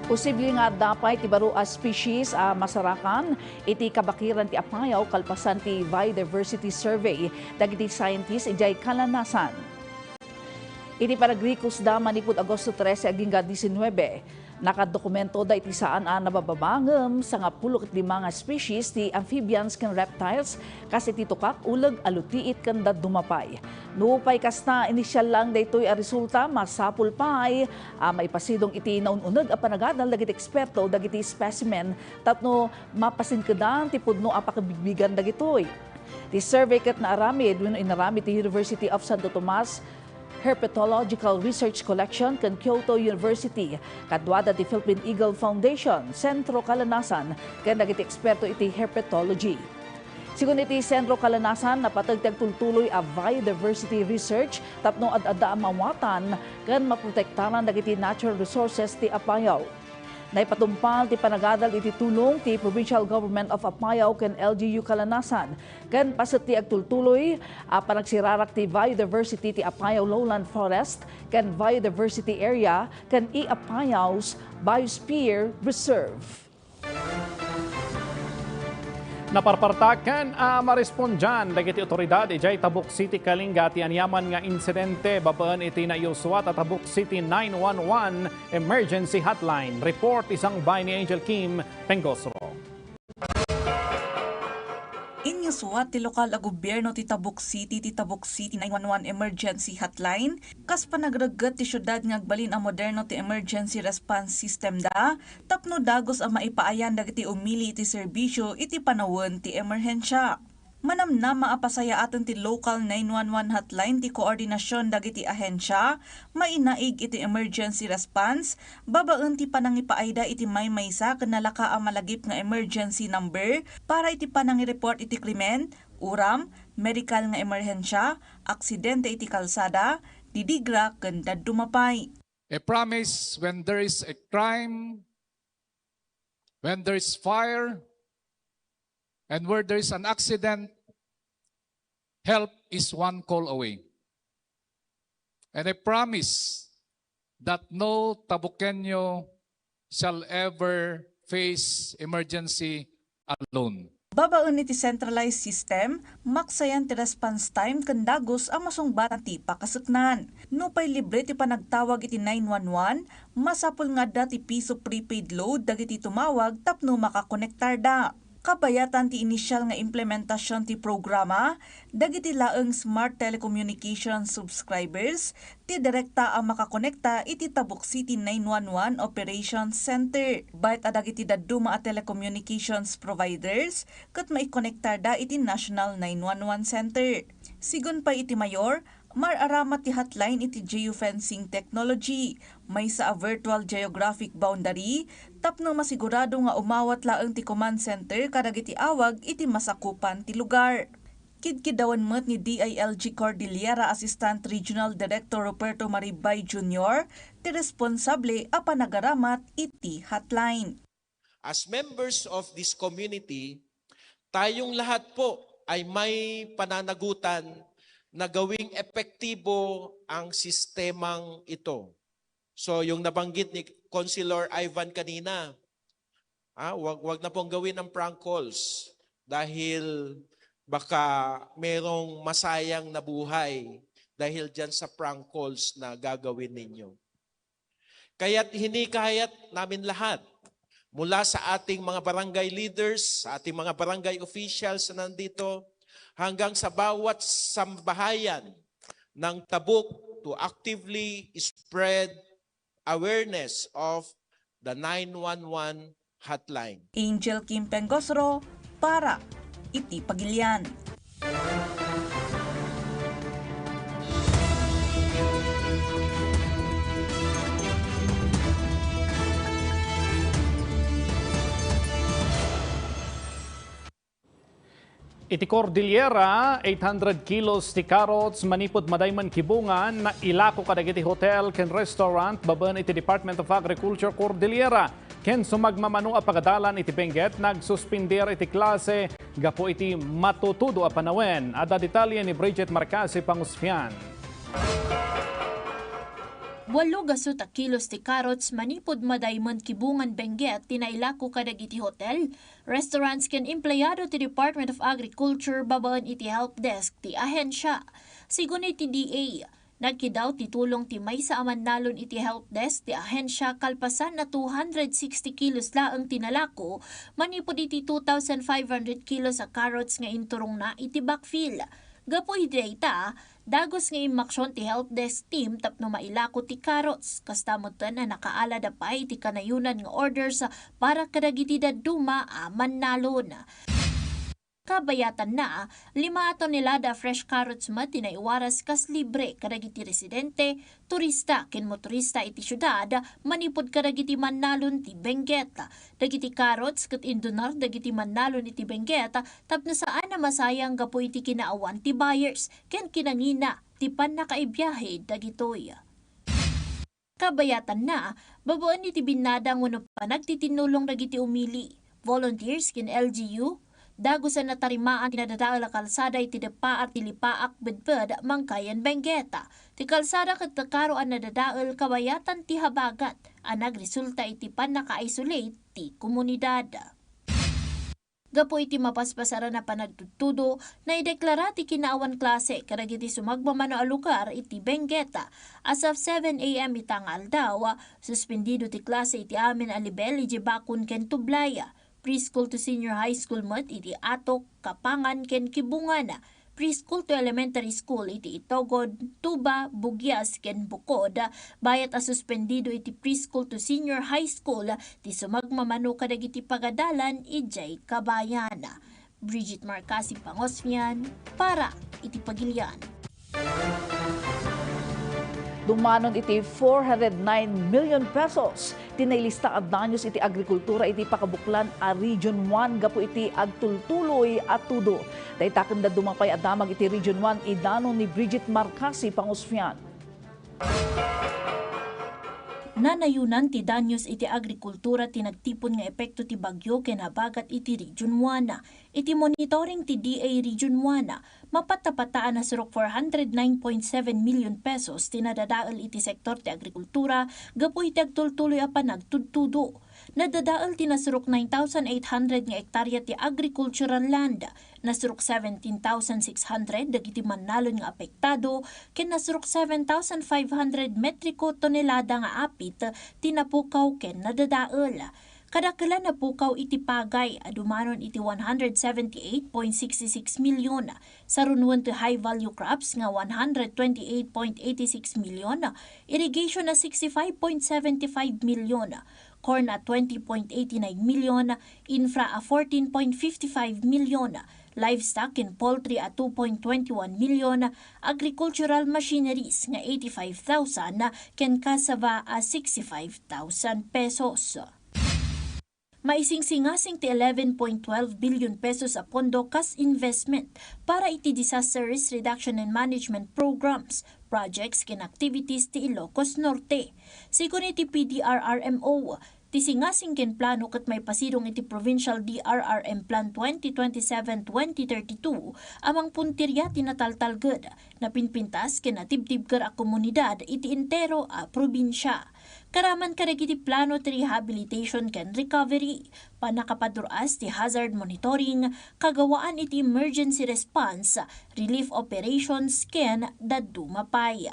Posible nga adda pay ti baro a species a masarakan iti kabakiran ti Apayao kalpasan ti biodiversity survey dagiti scientist idiay Calanasan. Iti panagrikusda manipud Agosto trese agingga diecinuebe, nakadokumentoda iti saan a nabababa ngem sangapulo ket lima nga species ti amphibians ken reptiles, kas iti tukak, uleg, alutiit, ken dadduma pay. Nupay kasta, inisial laeng daytoy a resulta, masapul pay a maipasidong iti naun-uneg a panagadal dagiti eksperto dagiti specimen tapno mapasinkedan ti pudno a pakibigbigan dagitoy. Ti survey ket naaramid wenno inaramid ti University of Santo Tomas Herpetological Research Collection ken Kyoto University, kaduada ti Philippine Eagle Foundation, Sentro Calanasan, ken dagiti eksperto iti herpetology. Sigun iti Sentro Calanasan, napateg ti agtultuloy a biodiversity research tapno ad-adda a maawatan ken maprotektaran dagiti natural resources ti Apayao. Naipatungpal ti panagadal iti tulong ti Provincial Government of Apayao ken L G U Calanasan, ken paset ti agtultuloy a panagsirarak ti biodiversity ti Apayao Lowland Forest ken Biodiversity Area ken i-Apayao's Biosphere Reserve. Naparpartaken a marespondian dagiti otoridad idiay Tabuk City, Kalinga ti aniaman nga insidente babaen iti naiyusuat a Tabuk City nine one one Emergency Hotline. Report ti sangbay ni Angel Kim Pengosro. Inyusuat ti lokal a gobierno ti Tabuk City ti Tabuk City nine one one Emergency Hotline kas panagregget ti siudad nga agbalin a moderno ti emergency response system da tapno dagus a maipaayan dagiti umili iti serbisyo iti panawen ti emerhensia. Manamnama a pasayaaten ti local nine one one hotline ti koordinasion dagiti ahensia, mainaig iti emergency response, babaen ti panangipaayda iti maymaysa ken nalaka a malagip nga emergency number para iti panangireport iti krimen, uram, medikal nga emerhensia, aksidente iti kalsada, didigra, ken dadduma pay. A promise when there is a crime, when there is fire, and where there is an accident, help is one call away. And I promise that no Tabuqueño shall ever face emergency alone. Babaen iti centralized system, maksayan ti response time ken dagus a masungbatan ti pakaseknan. Nupay libre ti panagtawag iti nine one one, masapul nga adda ti piso prepaid load dagiti tumawag tapno makakonektarda. Kabayatan ti inisial nga implementasion ti programa, dagiti laeng Smart Telecommunications subscribers ti direkta a makakonekta iti Tabuk City nine one one Operations Center. Bayat a dagiti dadduma a telecommunications providers ket maikonektarda iti National nine one one Center. Sigun pay iti mayor, mar-arama ti hotline iti geofencing technology, maysa a virtual geographic boundary, tapno masigurado nga umawat laeng ti command center kadagiti awag iti masakupan ti lugar. Kidkidawan met ni D I L G Cordillera Assistant Regional Director Ruperto Maribay Junior ti responsable a panagaramat iti hotline. As members of this community, tayong lahat po ay may pananagutan na gawing epektibo ang sistemang ito. So, yung nabanggit ni Councilor Ivan kanina, ah, wag, wag na pong gawin ang prank calls dahil baka merong masayang na buhay dahil dyan sa prank calls na gagawin ninyo. Kaya't hinikayat namin lahat, mula sa ating mga barangay leaders, sa ating mga barangay officials na nandito, hanggang sa bawat sambahayan ng Tabuk, to actively spread awareness of the nine one one hotline. Angel Kim Pengosro para iti Pagilian. Iti Cordillera, eight hundred kilos ti carrots manipud madaymen Kibungan, nailako kadagiti hotel ken restaurant babaen iti Department of Agriculture Cordillera. Ken sumagmamano a pagadalan iti Benguet, nagsuspender iti klase gapu iti matutudo a panawen. Adda detalye ni Bridget Marcasi Pangusfian. Walo gasut a kilos ti carrots manipud madaymen Kibungan, Benguet ti nailako kadagiti hotel, restaurants ken empleyado ti Department of Agriculture babaen iti help desk ti ahensya. Sigun iti D A, nagkidaw ti tulong ti maysa a mannalon iti help desk ti ahensya kalpasan a two hundred sixty kilos laeng ti nalako manipud iti two thousand five hundred kilos a carrots nga inturongna iti backfill. Gapu iti dayta, dagus nga immaksion ti help desk team tapno mailako ti carrots. Kasta metten a nakaalada pay iti kanayonan nga orders para kadagiti dadduma a mannalon. Kabayatanna, lima a tonelada a fresh carrots met ti naiwaras kas libre kadagiti residente, turista ken motorista iti siudad manipud kadagiti mannalon ti Benguet. Dagiti carrots ket indunar dagiti mannalon iti Benguet tapno saan a masayang gapu iti kinaawan ti buyers ken kinangina ti pannakaibiahe dagitoy. Kabayatanna, babaen iti binnadang wenno panagtitinnulong dagiti umili, volunteers ken L G U, dagus a natarimaan ti nadadael a kalsada iti deppaar ti Lipaak, Bedbed, Mangkayan, Benguet. Ti kalsada ket karo a nadadael kabayatan ti habagat a nagresulta iti pannaka-isolate ti komunidad. Gapu iti mapaspasaran a panagtudtudo, naideklara ti kinaawan klase kadagiti sumagmamano a lugar iti Benguet. As of seven A M ita nga aldaw, suspendido ti klase iti amin a lebel idiay Bacon ken Tublay. Preschool to senior high school met iti Atok, Kapangan ken Kibungan. Preschool to elementary school iti Itogod, Tuba, Bugias, ken Bukod, bayat a suspendido iti preschool to senior high school ti sumagmamano kadagiti pagadalan idiay Kabayan. Bridget Marcasi Pangosmian para iti Pagilian. Dumanon iti four hundred nine million pesos ti nailista a danyos iti agrikultura iti pakabuklan a Region one gapu iti agtultuloy a tudo. Dayta ken dadduma pay a damag iti Region one, idanon ni Bridget Marcasi Pangusfian. Nanayonan ti danyos iti agrikultura ti nagtipon nga epekto ti bagyo ken habagat iti Region one. Iti monitoring ti D A Region one, mapatapata a nasurok four hundred nine point seven million pesos ti nadadael iti sektor ti agrikultura gapu iti agtultuloy a panagtudtudo. Nadadael ti nasurok nine thousand eight hundred nga ektarya ti agricultural land, nasurok seventeen thousand six hundred dagiti mannalon nga apektado, ken nasurok seven thousand five hundred metriko tonelada nga apit ti napukaw ken nadadael. Kadakkel a napukaw iti pagay a dumanon iti one hundred seventy-eight point six six million, sarunuen ti high value crops nga one hundred twenty-eight point eighty-six million, irrigation a sixty-five point seventy-five million, corn a twenty point eighty-nine million, infra a fourteen point fifty-five million, livestock and poultry a two point twenty-one million, agricultural machineries nga eighty-five thousand, ken cassava a sixty-five thousand pesos. Maisingsingasing ti eleven point twelve billion pesos a pondo kas investment para iti disaster risk reduction and management programs, projects ken activities ti Ilocos Norte. Segun iti P D R R M O, ti singasing ken plano ket maipasidong iti Provincial D R R M Plan twenty twenty-seven twenty thirty-two a mangpuntirya ti nataltalged, napinpintas ken natibtibker a komunidad iti entero a probinsia. Karaman kadagiti plano ti rehabilitation ken recovery, pannakapadur-as ti hazard monitoring, kagawaan iti emergency response, relief operations ken dadduma pay.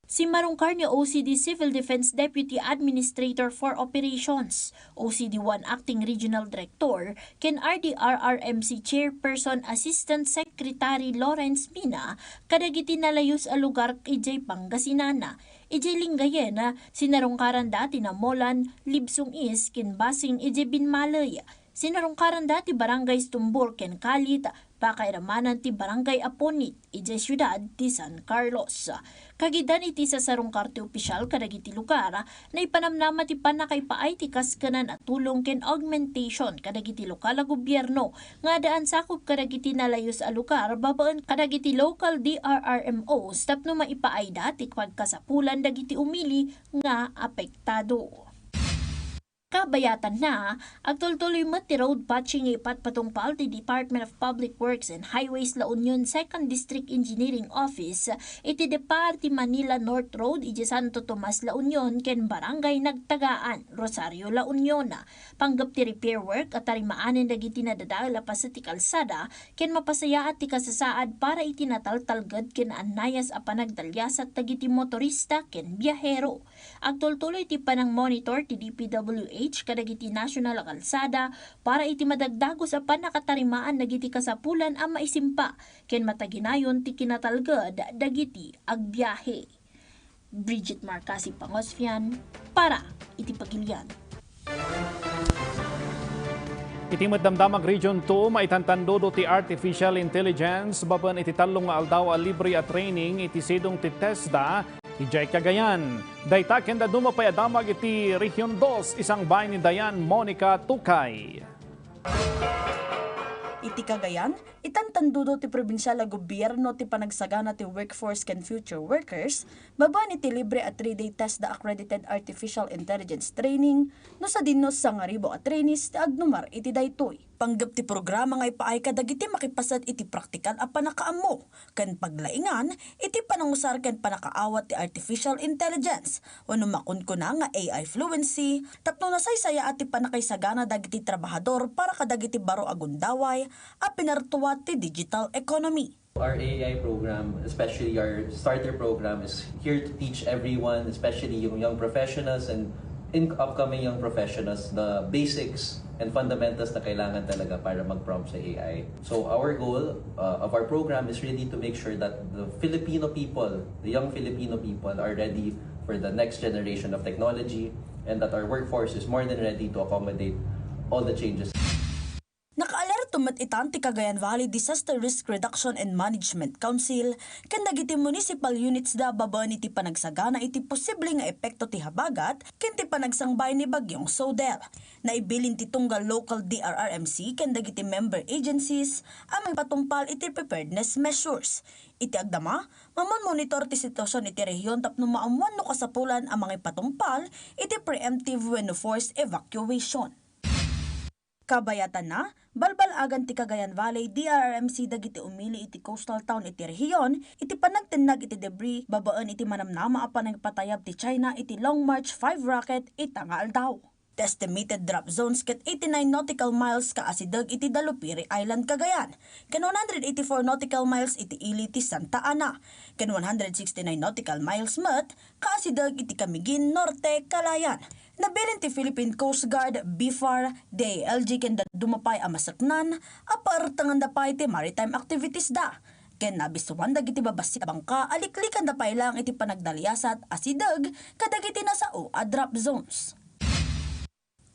Simmarungkar ni O C D Civil Defense Deputy Administrator for Operations, O C D one Acting Regional Director, ken R D R R M C Chairperson Assistant Secretary Lawrence Mina kadagiti nalayus a lugar idiay Pangasinan. Idiay Lingayen, sinarungkaranda ti Namolan, Libsong East, ken Basing idiay Binmaley. Sinarungkaranda ti Barangay Stumbor ken Kalit, pakairamanan ti Barangay Aponit idiay siudad ti San Carlos. Kagidan iti sasarungkar ti opisyal kadagiti lugar, naipanamnama ti pannakaipaay ti kaskenan a tulong ken augmentation kadagiti lokal a gobierno nga addaan sakup kadagiti nalayus a lugar babaen kadagiti local D R R M Os tapno maipaayda ti pagkasapulan dagiti umili nga apektado. Kabayatanna, agtultuloy met ti road patching nga ipatpatungpal ti Department of Public Works and Highways La Union Second District Engineering Office iti depar ti Manila North Road iti Santo Tomas La Union ken Barangay Nagtagaan, Rosario La Union. Panggep ti repair work a tarimaanen dagiti nadadael a paset ti kalsada ken mapasayaat ti kasasaad para iti nataltalged ken annayas a panagdaliasat dagiti motorista ken biahero. Agtultuloy ti panangmonitor ti D P W H kadagiti nasional a kalsada para iti madagdagus a pannakatarimaan dagiti kasapulan a maisimpa ken mataginayon ti kinatalged dagiti agbiahe. Bridget Marcasi Pangosfian para iti Pagilian. Iti met damdamag Region two, maitantandudo ti artificial intelligence babaen iti tallo nga aldaw a libre a training iti sidong ti TESDA idiay Cagayan. Dayta ken dadduma pay a damag iti Region dos, isangbay ni Dayan Monica Tukay. Iti Cagayan, itantandudo ti probinsial a gobierno ti panagsagana ti workforce ken future workers babaen iti libre a three-day TESDA accredited artificial intelligence training, no sadino sangaribu a trainees ti agdumar iti daytoy. Panggep ti programa nga ipaay kadagiti makipaset iti praktikal a pannakaammo ken paglaingan iti panangusar ken pannakaawat ti artificial intelligence wenno makunkuna nga A I fluency tapno nasaysayaat ti pannakaisagana dagiti trabahador para kadagiti baro a gundaway a pinartuat ti digital economy. Our A I program, especially our starter program, is here to teach everyone, especially yung young professionals and in upcoming young professionals, the basics and fundamentals na kailangan talaga para mag-prompt sa A I. So our goal uh, of our program is really to make sure that the Filipino people, the young Filipino people, are ready for the next generation of technology and that our workforce is more than ready to accommodate all the changes. Nakaalerto met itan ti Cagayan Valley Disaster Risk Reduction and Management Council ken dagiti municipal units da babaen iti panagsagana iti posible nga epekto ti habagat ken ti panagsangbay ni Bagyong Sodel. Naibilin ti tunggal local D R R M C ken dagiti member agencies a mangipatungpal iti preparedness measures. Iti agdama, mamon-monitor ti sitwasyon iti rehiyon tapno maammuan no kasapulan a mangipatungpal iti preemptive wenno forced evacuation. Kabayatanna, balbal-agan ti Cagayan Valley D R R M C dagiti umili iti coastal town iti rehiyon iti panagtennag iti debris babaen iti manamnama a panangipatayab ti China iti Long March five rocket ita nga aldaw. Ti estimated drop zones ket eighty-nine nautical miles kaasideg iti Dalupiri Island, Cagayan, ken one hundred eighty-four nautical miles iti ili ti Santa Ana, ken one hundred sixty-nine nautical miles met kaasideg iti Camiguin Norte, Calayan. Nabilin ti Philippine Coast Guard, BFAR, D I L G ken dadduma pay a maseknan a paertenganda pay ti maritime activities da. Ken nabisuan dagiti babassit a bangka a liklikanda pay laeng iti panagdaliasat asideg kadagiti nasao a drop zones.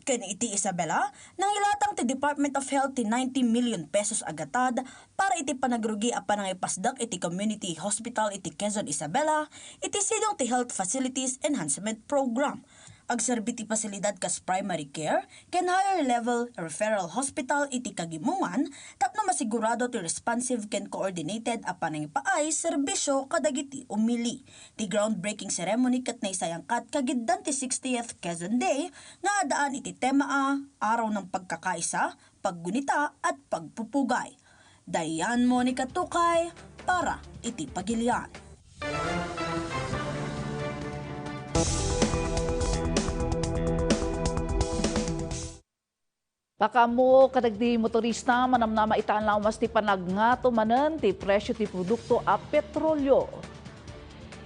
Ken iti Isabela, nangilatang ti Department of Health ti ninety million pesos a gatad para iti panagrugi a panangipasdak iti community hospital iti Quezon, Isabela, iti sidong ti Health Facilities Enhancement Program. Agserbi ti pasilidad kas primary care ken higher level referral hospital iti kagimongan tapno masigurado ti responsive ken coordinated a panangipaay serbisio kadagiti umili. Ti groundbreaking ceremony ket naisayangkat kagiddan ti sixtieth Quezon Day nga addaan iti tema a Araw ng Pagkakaisa, Paggunita at Pagpupugay. Diane Monica Tukay para iti Pagilian. Pakaammo kadagiti motorista, manamnama ita a lawas ti panagngato manen ti presyo ti produkto a petrolio.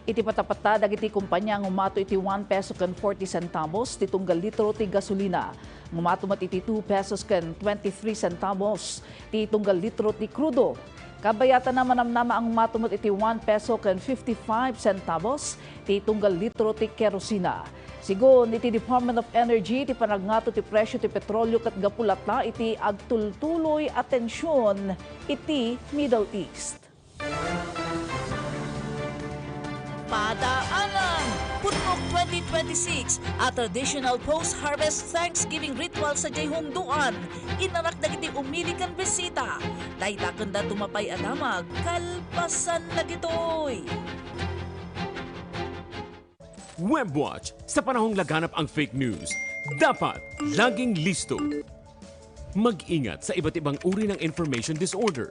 Iti patapata, dagiti kompania nga umato iti one peso ken forty centavos ti tunggal litro ti gasolina. Nga umato met iti two pesos ken twenty-three centavos ti tunggal litro ti krudo. Kabayatan, manamnama nga umato met iti one peso ken fifty-five centavos ti tunggal litro ti kerosina. Sigun iti Department of Energy, ti panagngato ti presyo ti petrolio ket gapu latta iti agtultuloy a tension iti Middle East. Padaanan! Punok twenty twenty-six a traditional post-harvest Thanksgiving ritual sadiay Hungdoan. Innarak dagiti umili ken bisita. Dayta ken dadduma pay a damag kalpasan dagitoy. WebWatch, sa panahong laganap ang fake news, dapat laging listo. Mag-ingat sa iba't ibang uri ng information disorder.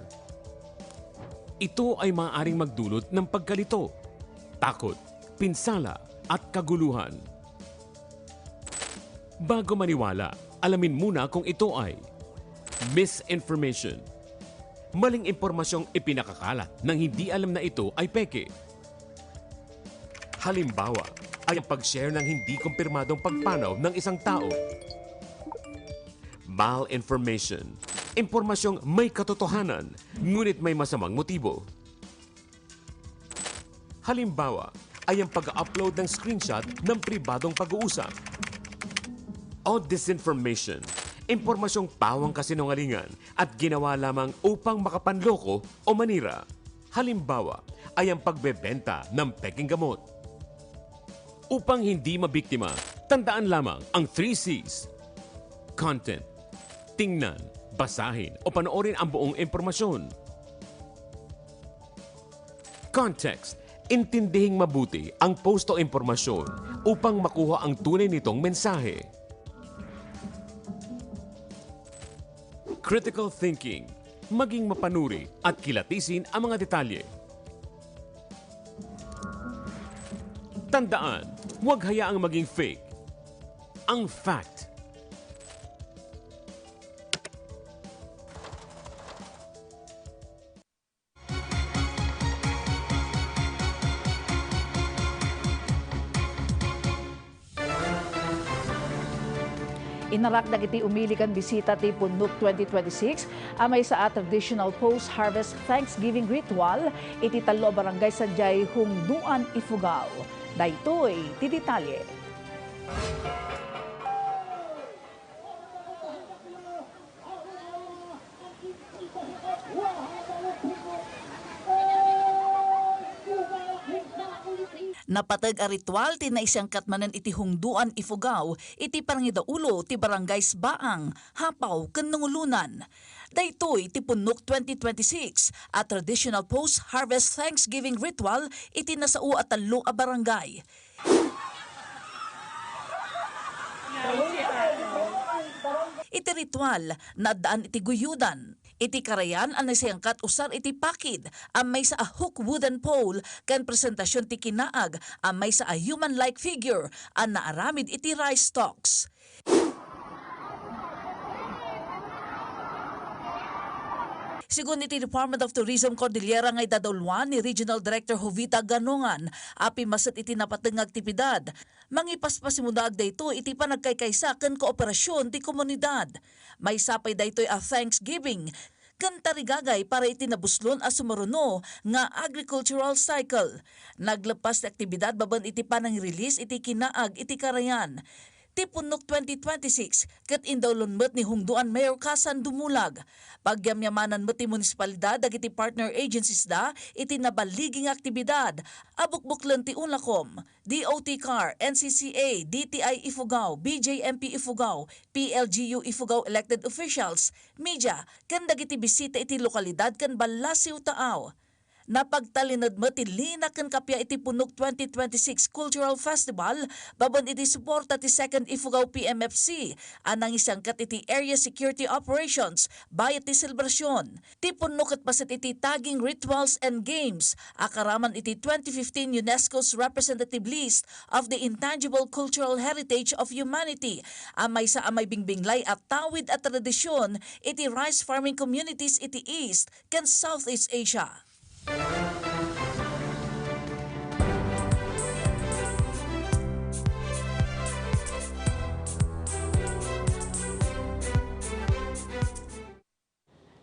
Ito ay maaaring magdulot ng pagkalito, takot, pinsala, at kaguluhan. Bago maniwala, alamin muna kung ito ay misinformation, maling impormasyong ipinakakalat nang hindi alam na ito ay peke. Halimbawa ay ang pag-share ng hindi kumpirmadong pagpanaw ng isang tao. Malinformation, impormasyong may katotohanan ngunit may masamang motibo. Halimbawa ay ang pag-upload ng screenshot ng pribadong pag-uusap. O disinformation, impormasyong pawang kasinungalingan at ginawa lamang upang makapanloko o manira. Halimbawa ay ang pagbebenta ng peking gamot. Upang hindi mabiktima, tandaan lamang ang three Cs. Content. Tingnan, basahin o panoorin ang buong impormasyon. Context. Intindihing mabuti ang post o impormasyon upang makuha ang tunay nitong mensahe. Critical thinking. Maging mapanuri at kilatisin ang mga detalye. Tandaan, huwag hayaang maging fake ang fact. Innarak dagiti umili ken bisita ti Punok twenty twenty-six a maysa a traditional post-harvest Thanksgiving ritual iti tallo a barangay sadiay Hungdoan, Ifugao. Daytoy ti detalye. Napateg a ritual ti naisangkat manen iti Hungdoan, Ifugao, iti parangidaulo ti barangays Baang, Hapaw, ken Nangulunan. Daytoy ti Punok twenty twenty-six a traditional post-harvest Thanksgiving ritual iti nasao a tallo a barangay. Iti ritual, naaddaan iti guyodan. Iti karayan a naisangkat usar iti pakid a maysa a hook wooden pole ken presentasion ti kinaag a maysa a human-like figure a naaramid iti rice stalks. Sigun iti Department of Tourism Cordillera nga idadauluan ni Regional Director Jovita Ganongan a pimmaset iti napateg nga aktibidad, mangipaspasimudag daytoy iti panagkaykaysa ken kooperasion ti komunidad. Maysa pay daytoy a Thanksgiving ken tarigagay para iti nabuslon a sumaruno nga agricultural cycle. Naglepas ti aktibidad babaen iti panangirelease iti kinaag iti karayan. ti Punnok twenty twenty-six ket indawlon met ni Hungdoan Mayor Kasan Dumulag. Pagyamyamanan met ti munisipalidad dagiti partner agencies da iti nabaligi nga aktibidad a bukbuklen ti Unacom, D O T car, N C C A, D T I Ifugao, B J M P Ifugao, P L G U Ifugao elected officials, media, ken dagiti bisita iti lokalidad ken ballasiw taaw. Napagtalinaed met ti lina ken kappia iti Punnok twenty twenty-six Cultural Festival babaen iti suporta ti Second Ifugao P M F C a nangisangkat iti Area Security Operations bayat ti selebrasyon. Ti Punnok ket paset iti tagging rituals and games a karaman iti twenty fifteen UNESCO's Representative List of the Intangible Cultural Heritage of Humanity a maysa a maibingbinglay a tawid a tradisyon iti rice farming communities iti East ken Southeast Asia.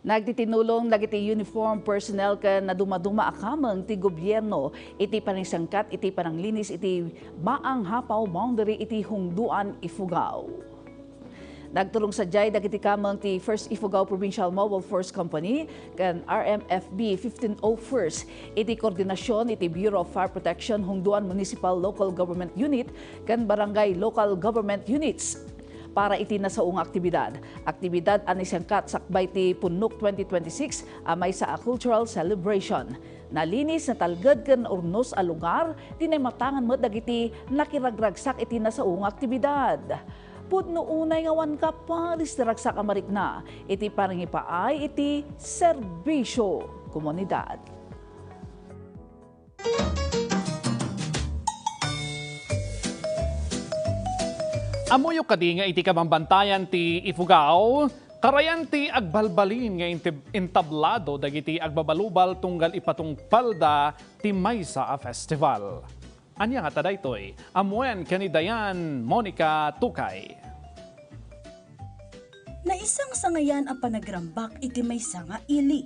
Nagtitinulong dagiti uniform personnel ken nadumaduma a kameng ti gobierno iti panangisangkat iti pananglinis iti Baang Hapaw boundary iti Hungdoan, Ifugao. Nagturong sadiay dagiti kameng ti First Ifugao Provincial Mobile Force Company ken R M F B fifteen oh first iti koordinasyon iti Bureau of Fire Protection, Hungdoan Municipal Local Government Unit ken Barangay Local Government Units para iti nasao nga aktibidad. Aktibidad a naisangkat sakbay ti Punnok twenty twenty-six a maysa a cultural celebration. Nalinis, natalged ken urnos a lugar ti naimatangan met dagiti nakiragragsak iti nasao nga aktibidad. Pudno unay nga awan kaparis ti ragsak a marikna iti panangipaay iti serbisyo komunidad. Ammoyo kadi nga iti kabambantayan ti Ifugao, karayan ti agbalbalin nga intib-, entablado dagiti agbabalubal tunggal ipatungpalda ti maysa a festival. Ania ngata daytoy? Ammoen ken ni Dayan Monica Tukay. Naisangsangayan a panagrambak iti maysa nga ili,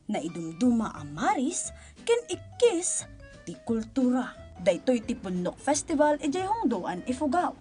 naidumduma a maris ken ikkis ti kultura. Daytoy ti Punnok Festival idiay Hungdoan, Ifugao.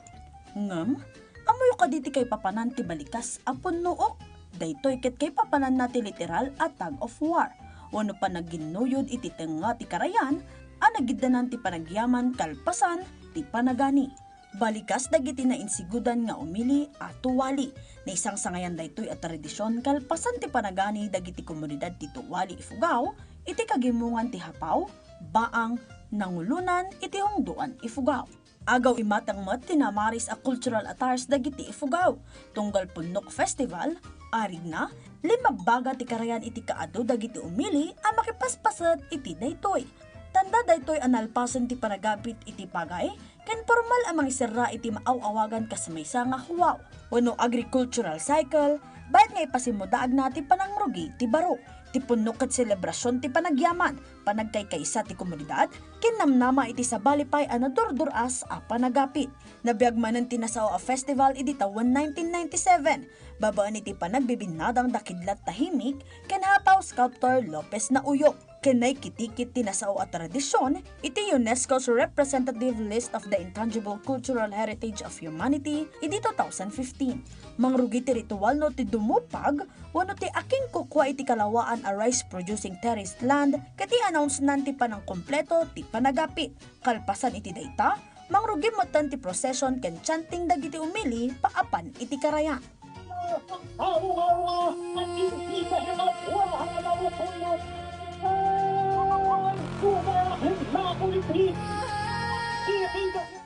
Ngem, ammoyo kadi ti kaipapanan ti balikas a punnook? Daytoy ket kaipapananna ti literal a tug of war, wenno panagginnuyod iti tengnga ti karayan a nagiddanan ti panagyaman kalpasan ti panagani. Balikas dagiti nainsigodan nga umili a tuwali. Naisangsangayan daytoy a tradision kalpasan ti panagani dagiti komunidad ti tuwali Ifugao iti kagimongan ti Hapaw, Baang, Nangulonan iti Hungdoan, Ifugao. Agaw imatang met ti namaris a cultural attires dagiti Ifugao tunggal Punnok Festival, arigna, limmabbaga ti karayan iti kaadu dagiti umili a makipaspaset iti daytoy. Tanda daytoy a nalpasen ti panagapit iti pagay ken pormal a mangiserra iti maaw-awagan kas maysa nga huwaw wenno agricultural cycle, bayat nga ipasimudaagna ti panangrugi ti baro. Ti punnok ket selebrasion ti panagyaman, panagkaykaysa ti komunidad, ken namnama iti sabali pay a nadurdur-as a panagapit. Nabiag manen ti nasao a festival idi tawen nineteen ninety-seven, babaen iti panagbibinnadang da Kidlat Tahimik ken Hapaw sculptor Lopez Nauyo. Ken naikitikit ti nasao a tradision iti UNESCO's Representative List of the Intangible Cultural Heritage of Humanity idi two thousand fifteen. Mangrugi ti ritual no ti dumupag wenno ti akingkukua iti kalawaan a rice-producing terraced land ket i-announce-nan ti panangkompleto ti panagapit. Kalpasan iti dayta, mangrugi metten ti procession ken chanting dagiti umili paapan iti karayan.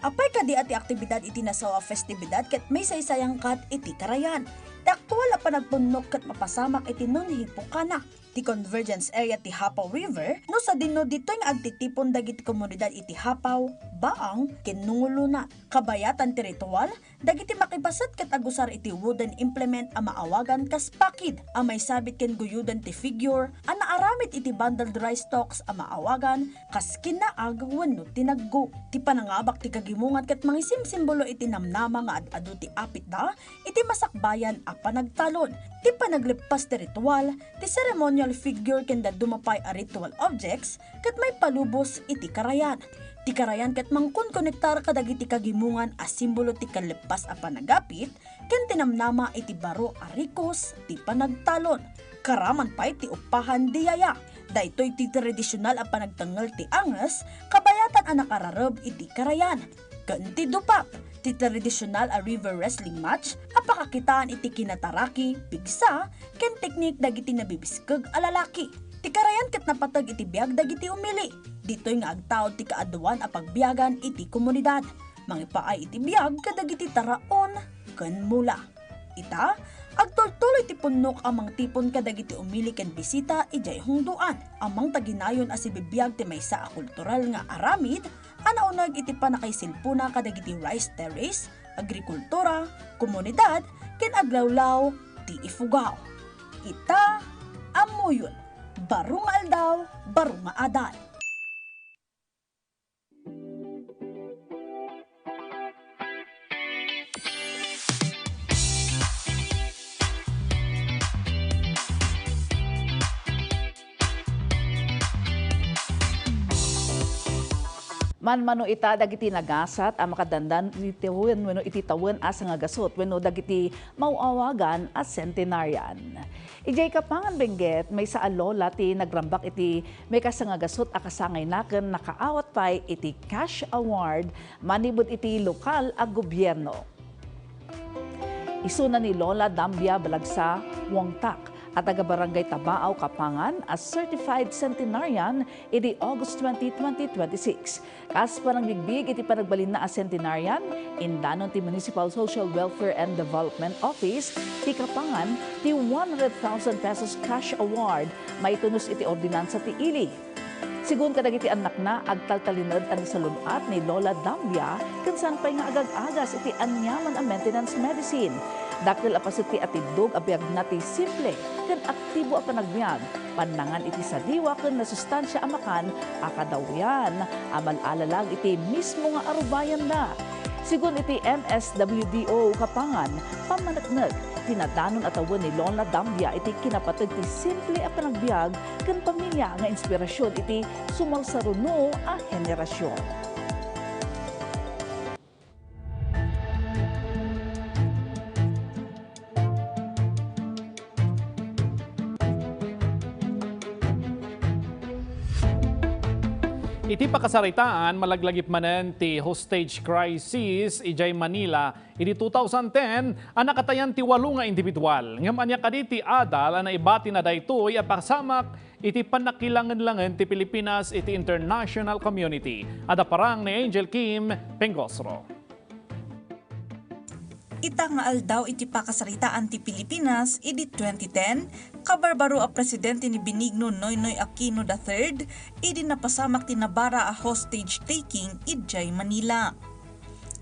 Apay kadi a ti aktibidad iti nasao a festibidad ket maisaysayaangkat iti karayan? Ti aktual a panagpunnok ket mapasamak iti nunhipukana ti convergence area ti Hapaw River, no sadino ditoy nga agtitipon dagiti komunidad iti Hapaw, Baang, ken Nungulunan. Kabayatan ti ritual, dagiti makipaset ket agusar iti wooden implement a maawagan kas pakid a maisabit ken guyoden ti figure a naaramid iti bundled rice stalks a maawagan kas kinnaag wenno tinaggo. Ti panangabak ti kagimongan ket mangisimsimbolo iti namnama nga ad-adu ti apitda iti masakbayan a panagtalon. Ti panagleppas ti ritual, ti ceremonial figure ken dadduma pay a ritual objects ket maipalubos iti karayan. Ti karayan ket mangkonkonektar kadagiti kagimongan a simbolo ti kalleppas a panagapit ken tinamnama iti baro a rikos ti panagtalon. Karaman pay ti uppahan di yaya. Daytoy ti tradisyonal a panagtengngel ti anges, kabayatan a nakarareb iti karayan. Ken ti dupak, ti tradisyonal a river wrestling match a pakakitaan iti kinataraki, pigsa, ken teknik dagiti nabibiskeg a lalaki. Ti karayan ket napateg iti biag dagiti umili. Ditoy nga agtaud ti kaaduan a pagbiagan iti komunidad. Mangipaay iti biag kadagiti taraon ken mula. Ita, agtultuloy ti punnok a mangtipon kadagiti umili ken bisita idiay hungdoan. Ammang ta ginayon a sibibiag ti maysa a kultural nga aramid a nauneg iti pannakaisilpona kadagiti rice terrace, agrikultura, komunidad, ken aglawlaw ti Ifugao. Ita, ammoyon, baro nga aldaw, baro nga adal. Manmano ita dagiti nagasat a makadandan iti tawen wenno iti tawen a sangagasut wenno dagiti maaw-awagan a centenarian. Idiay Kapangan, Benguet, maysa a lola ti nagrambak iti maikasangagasut a kasangayna ken nakaawat pay iti cash award manipud iti lokal a gobierno. Isuna ni Lola Dambia Balagsa Wongtak a taga Barangay Tabaaw, Kapangan, a certified centenarian idi August twenty, twenty twenty-six. Kas panagbigbig iti panagbalinna a centenarian, indanon ti Municipal Social Welfare and Development Office ti Kapangan ti one hundred thousand pesos cash award maitunos iti ordinansa ti ili. Sigun kadagiti annakna, agtaltalinaed a nasalun-at ni Lola Dambia ken saan pay nga agag-agas iti aniaman a maintenance medicine. Dakkel a paset ti atiddog a biagna ti simple ken aktibo a panagbiag, pannangan iti sadiwa ken nasustansia a makan a kadawian a mal-alalag iti mismo nga arubayanna. Sigun iti M S W D O Kapangan, pammaneknek ti nadanon a tawen ni Lola Dambia iti kinapateg ti simple a panagbiag ken pamilia nga inspirasyon iti sumarsaruno a henerasyon. Iti pakasaritaan, malaglagip manen ti hostage crisis idiay Manila idi two thousand ten a nakatayan ti walo nga individual. Ngem ania kadi ti adal a naibatina daytoy a pasamak iti pannakilangenlangen ti Pilipinas iti international community? Adda parang ni Angel Kim Pengosro. Ita nga aldaw iti pakasaritaan ti Pilipinas idi twenty ten, kabarbaro a presidente ni Benigno Noynoy Aquino the third, idi napasamak ti nabara a hostage taking idiay Manila.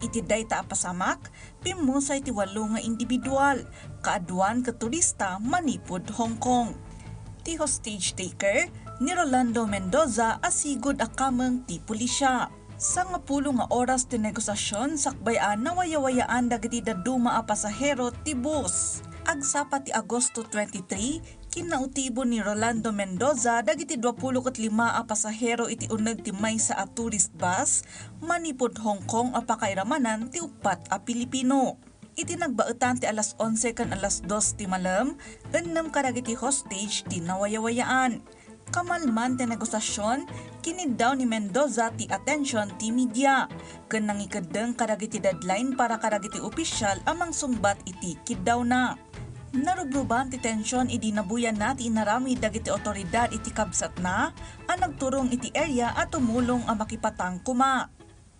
Iti dayta a pasamak, pimmusay ti walo nga individual, kaaduan ket turista manipud Hong Kong. Ti hostage taker, ni Rolando Mendoza a sigud a kameng ti pulisya. Sangapulo nga oras ti negosiasyon sakbay a nawayawayaan dagiti dadduma a pasahero ti bus. Agsapa ti Agosto twenty-three, kinnautibo ni Rolando Mendoza dagiti duapulo ket lima a pasahero iti uneg ti maysa a tourist bus manipud Hong Kong a pakairamanan ti uppat a Pilipino. Iti nagbaetan ti alas onse ken alas dos ti malem, ennem kadagiti hostage ti nawayawayaan. Kamalman ti negosiasyon, kiniddaw ni Mendoza ti atension ti media, ken nangikeddeng kadagiti deadline para kadagiti opisyal a mangsungbat iti kiddawna. Narubruban ti tension idi nabuyanna ti inaramid dagiti awtoridad iti kabsatna a nagturong iti area a tumulong a makipatang koma.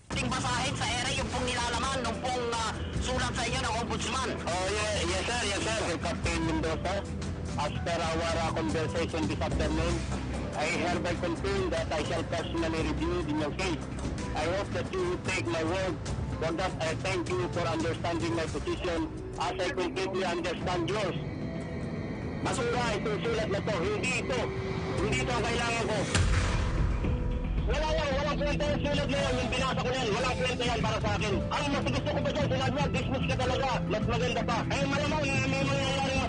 Ting basahin sa ere yung pong nilalaman nung pong, ah, sulat sa inyo ng Ombudsman. Oh, ye-, yes, sir. Yes, sir. Kay Captain Mendoza, as per our, ah, conversation this afternoon, I hereby confirm that I shall personally review the new case. I hope that you will take my word for that. I thank you for understanding my position. As I completely understand yours. Basura itong sulat na to. Hindi ito. Hindi ito ang kailangan ko. Wala yan. Walang kwenta yung sulat na yan. Yung binasa ko na yan. Walang kwenta yan para sa akin. Ang mas gusto ko pa dyan, sinabi niya, dismiss ka talaga. Mas maganda pa. Eh, malamang na may mangyayaring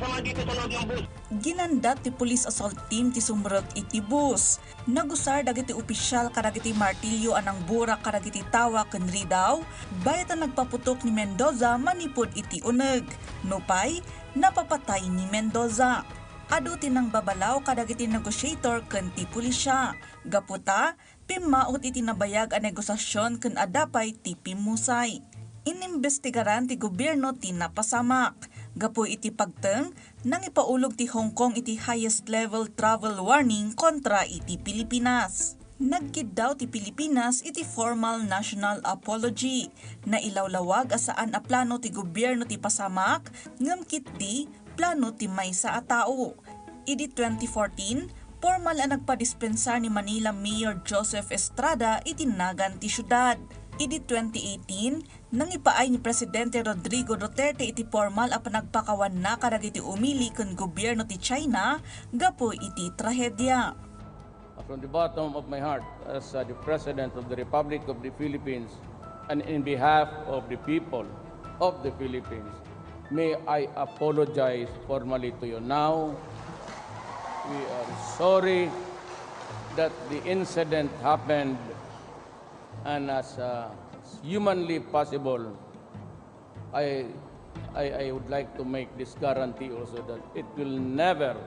Ginandat ti police assault team ti sumrek iti bus. Nagusar dagiti opisyal kadagiti martilyo a nangburak kadagiti tawa ken ridaw, bayat a nagpaputok ni Mendoza manipud iti uneg. Nupay, napapatay ni Mendoza. Adu ti nangbabalaw kadagiti negotiator ken ti pulisya. Gapu ta, pimmaot iti nabayag a negosiasion ken adda pay ti pimmusay. Inimbestigaran ti gobierno ti napasamak. Gapu iti pagteng, nangipaulog ti Hong Kong iti highest level travel warning kontra iti Pilipinas. Nagkiddaw ti Pilipinas iti formal national apology. Nailawlawag a saan a plano ti gobierno ti pasamak, ngem ketdi plano ti maysa a tao. Idi twenty fourteen, pormal a nagpadispensar ni Manila Mayor Joseph Estrada iti nagan ti siudad. Idi twenty eighteen, nangipaay ni Presidente Rodrigo Duterte iti pormal a panagpakawanna kadagiti umili ken gobierno ti China gapu iti trahedia. From the bottom of my heart, as, uh, the President of the Republic of the Philippines, and in behalf of the people of the Philippines, may I apologize formally to you now. We are sorry that the incident happened, and as, uh, humanly possible, I, I, I would like to make this guarantee also that it will never,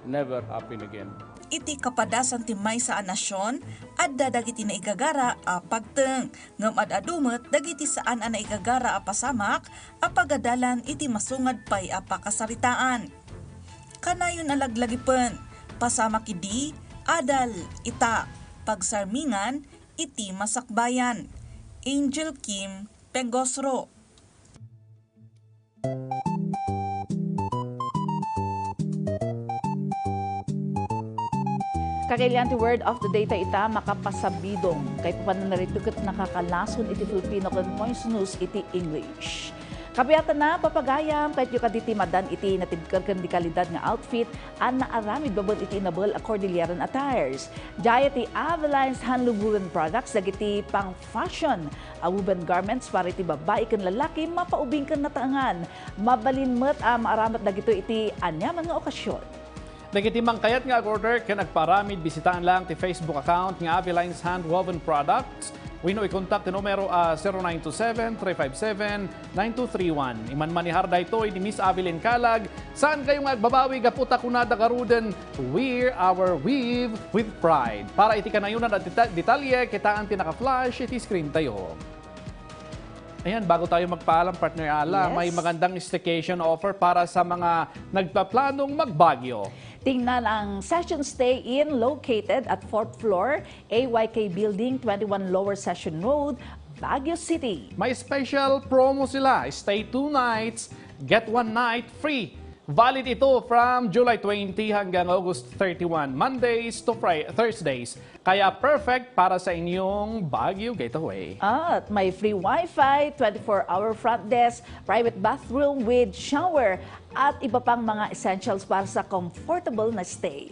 never happen again. Iti kapadasan ti maysa a nasion, adda dagiti naigagara a pagteng, ngem ad-adu met dagiti saan a naigagara a pasamak a pagadalan iti masungad pay a pakasaritaan. Kanayon a laglagipen, pasamak idi, adal ita, pagsarmingan iti masakbayan. Angel Kim Pengosro. Kakailian ti word of the day ta ita, makapasabidong. Kay papananarito ket nakakalason iti Filipino ken poisonous iti English. Kabiatana, papagayam, kayatyo kadi ti madan iti natibker ken di kalidad nga outfit a naaramid babaen iti inabel a Cordilleran attires. Diay ti Avelines Handloom Woven Products dagiti pang fashion a woven garments para iti babbai ken lalaki, mapaubing ken nataengan. Mabalin met a maaramat dagitoy iti aniaman nga okasyon. Dagiti mangkayat nga ag-order ken agpaaramid, bisitaen lang ti Facebook account nga Avelines Handwoven Products wenno ikontak ti numero a zero nine two seven, three five seven, nine two three one. Imanmanihar daytoy ni Miss Avelyn Calag. Saan kayo nga agbabawi gapu ta kunada garuden, "Wear our weave with pride." Para iti kanayonan a deta-, detalye, kitaen ti naka-flash iti screen tayo. Ayan, bago tayo magpaalam, partner Ala, Yes. may magandang staycation offer para sa mga nagpaplanong mag-Baguio. Tingnan ang Session Stay Inn located at fourth floor, A Y K Building, twenty-one Lower Session Road, Baguio City. May special promo sila. Stay two nights, get one night free. Valid ito from July twenty hanggang August thirty-one, Mondays to Fri-, Thursdays. Kaya perfect para sa inyong Baguio getaway. At may free wifi, twenty-four hour front desk, private bathroom with shower, at iba pang mga essentials para sa comfortable na stay.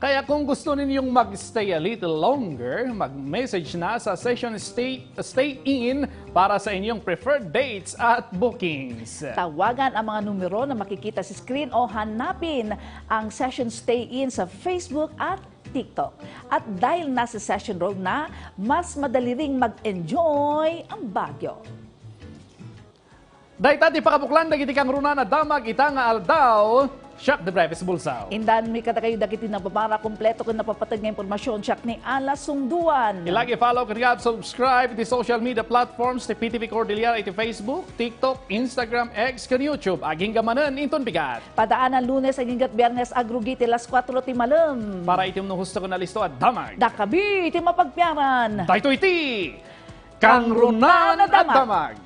Kaya kung gusto ninyong mag-stay a little longer, mag-message na sa Session Stay, Stay In para sa inyong preferred dates at bookings. Tawagan ang mga numero na makikita sa screen o hanapin ang Session Stay In sa Facebook at TikTok. At dahil nasa Session Road na, mas madali ring mag-enjoy ang Baguio. Dayta ti pakabuklan dagiti kangrunan a damag ita nga aldaw. Siak ni Brevis Bulsao. Indanmi kadakayo dagiti napamara, kompleto ken napapateg nga impormasyon. Siak ni Ala Sungduan. I-like, i-follow, ken subscribe iti social media platforms ti P T V Cordillera iti Facebook, TikTok, Instagram, X, ken YouTube. Agingga manen inton bigat. Padaanan Lunes agingga Biernes agrugi ti alas kuatro ti malem. Para iti umno husto ken alisto a damag. Dakami iti mapagpiaran. Daytoy iti Kangrunan a Damag.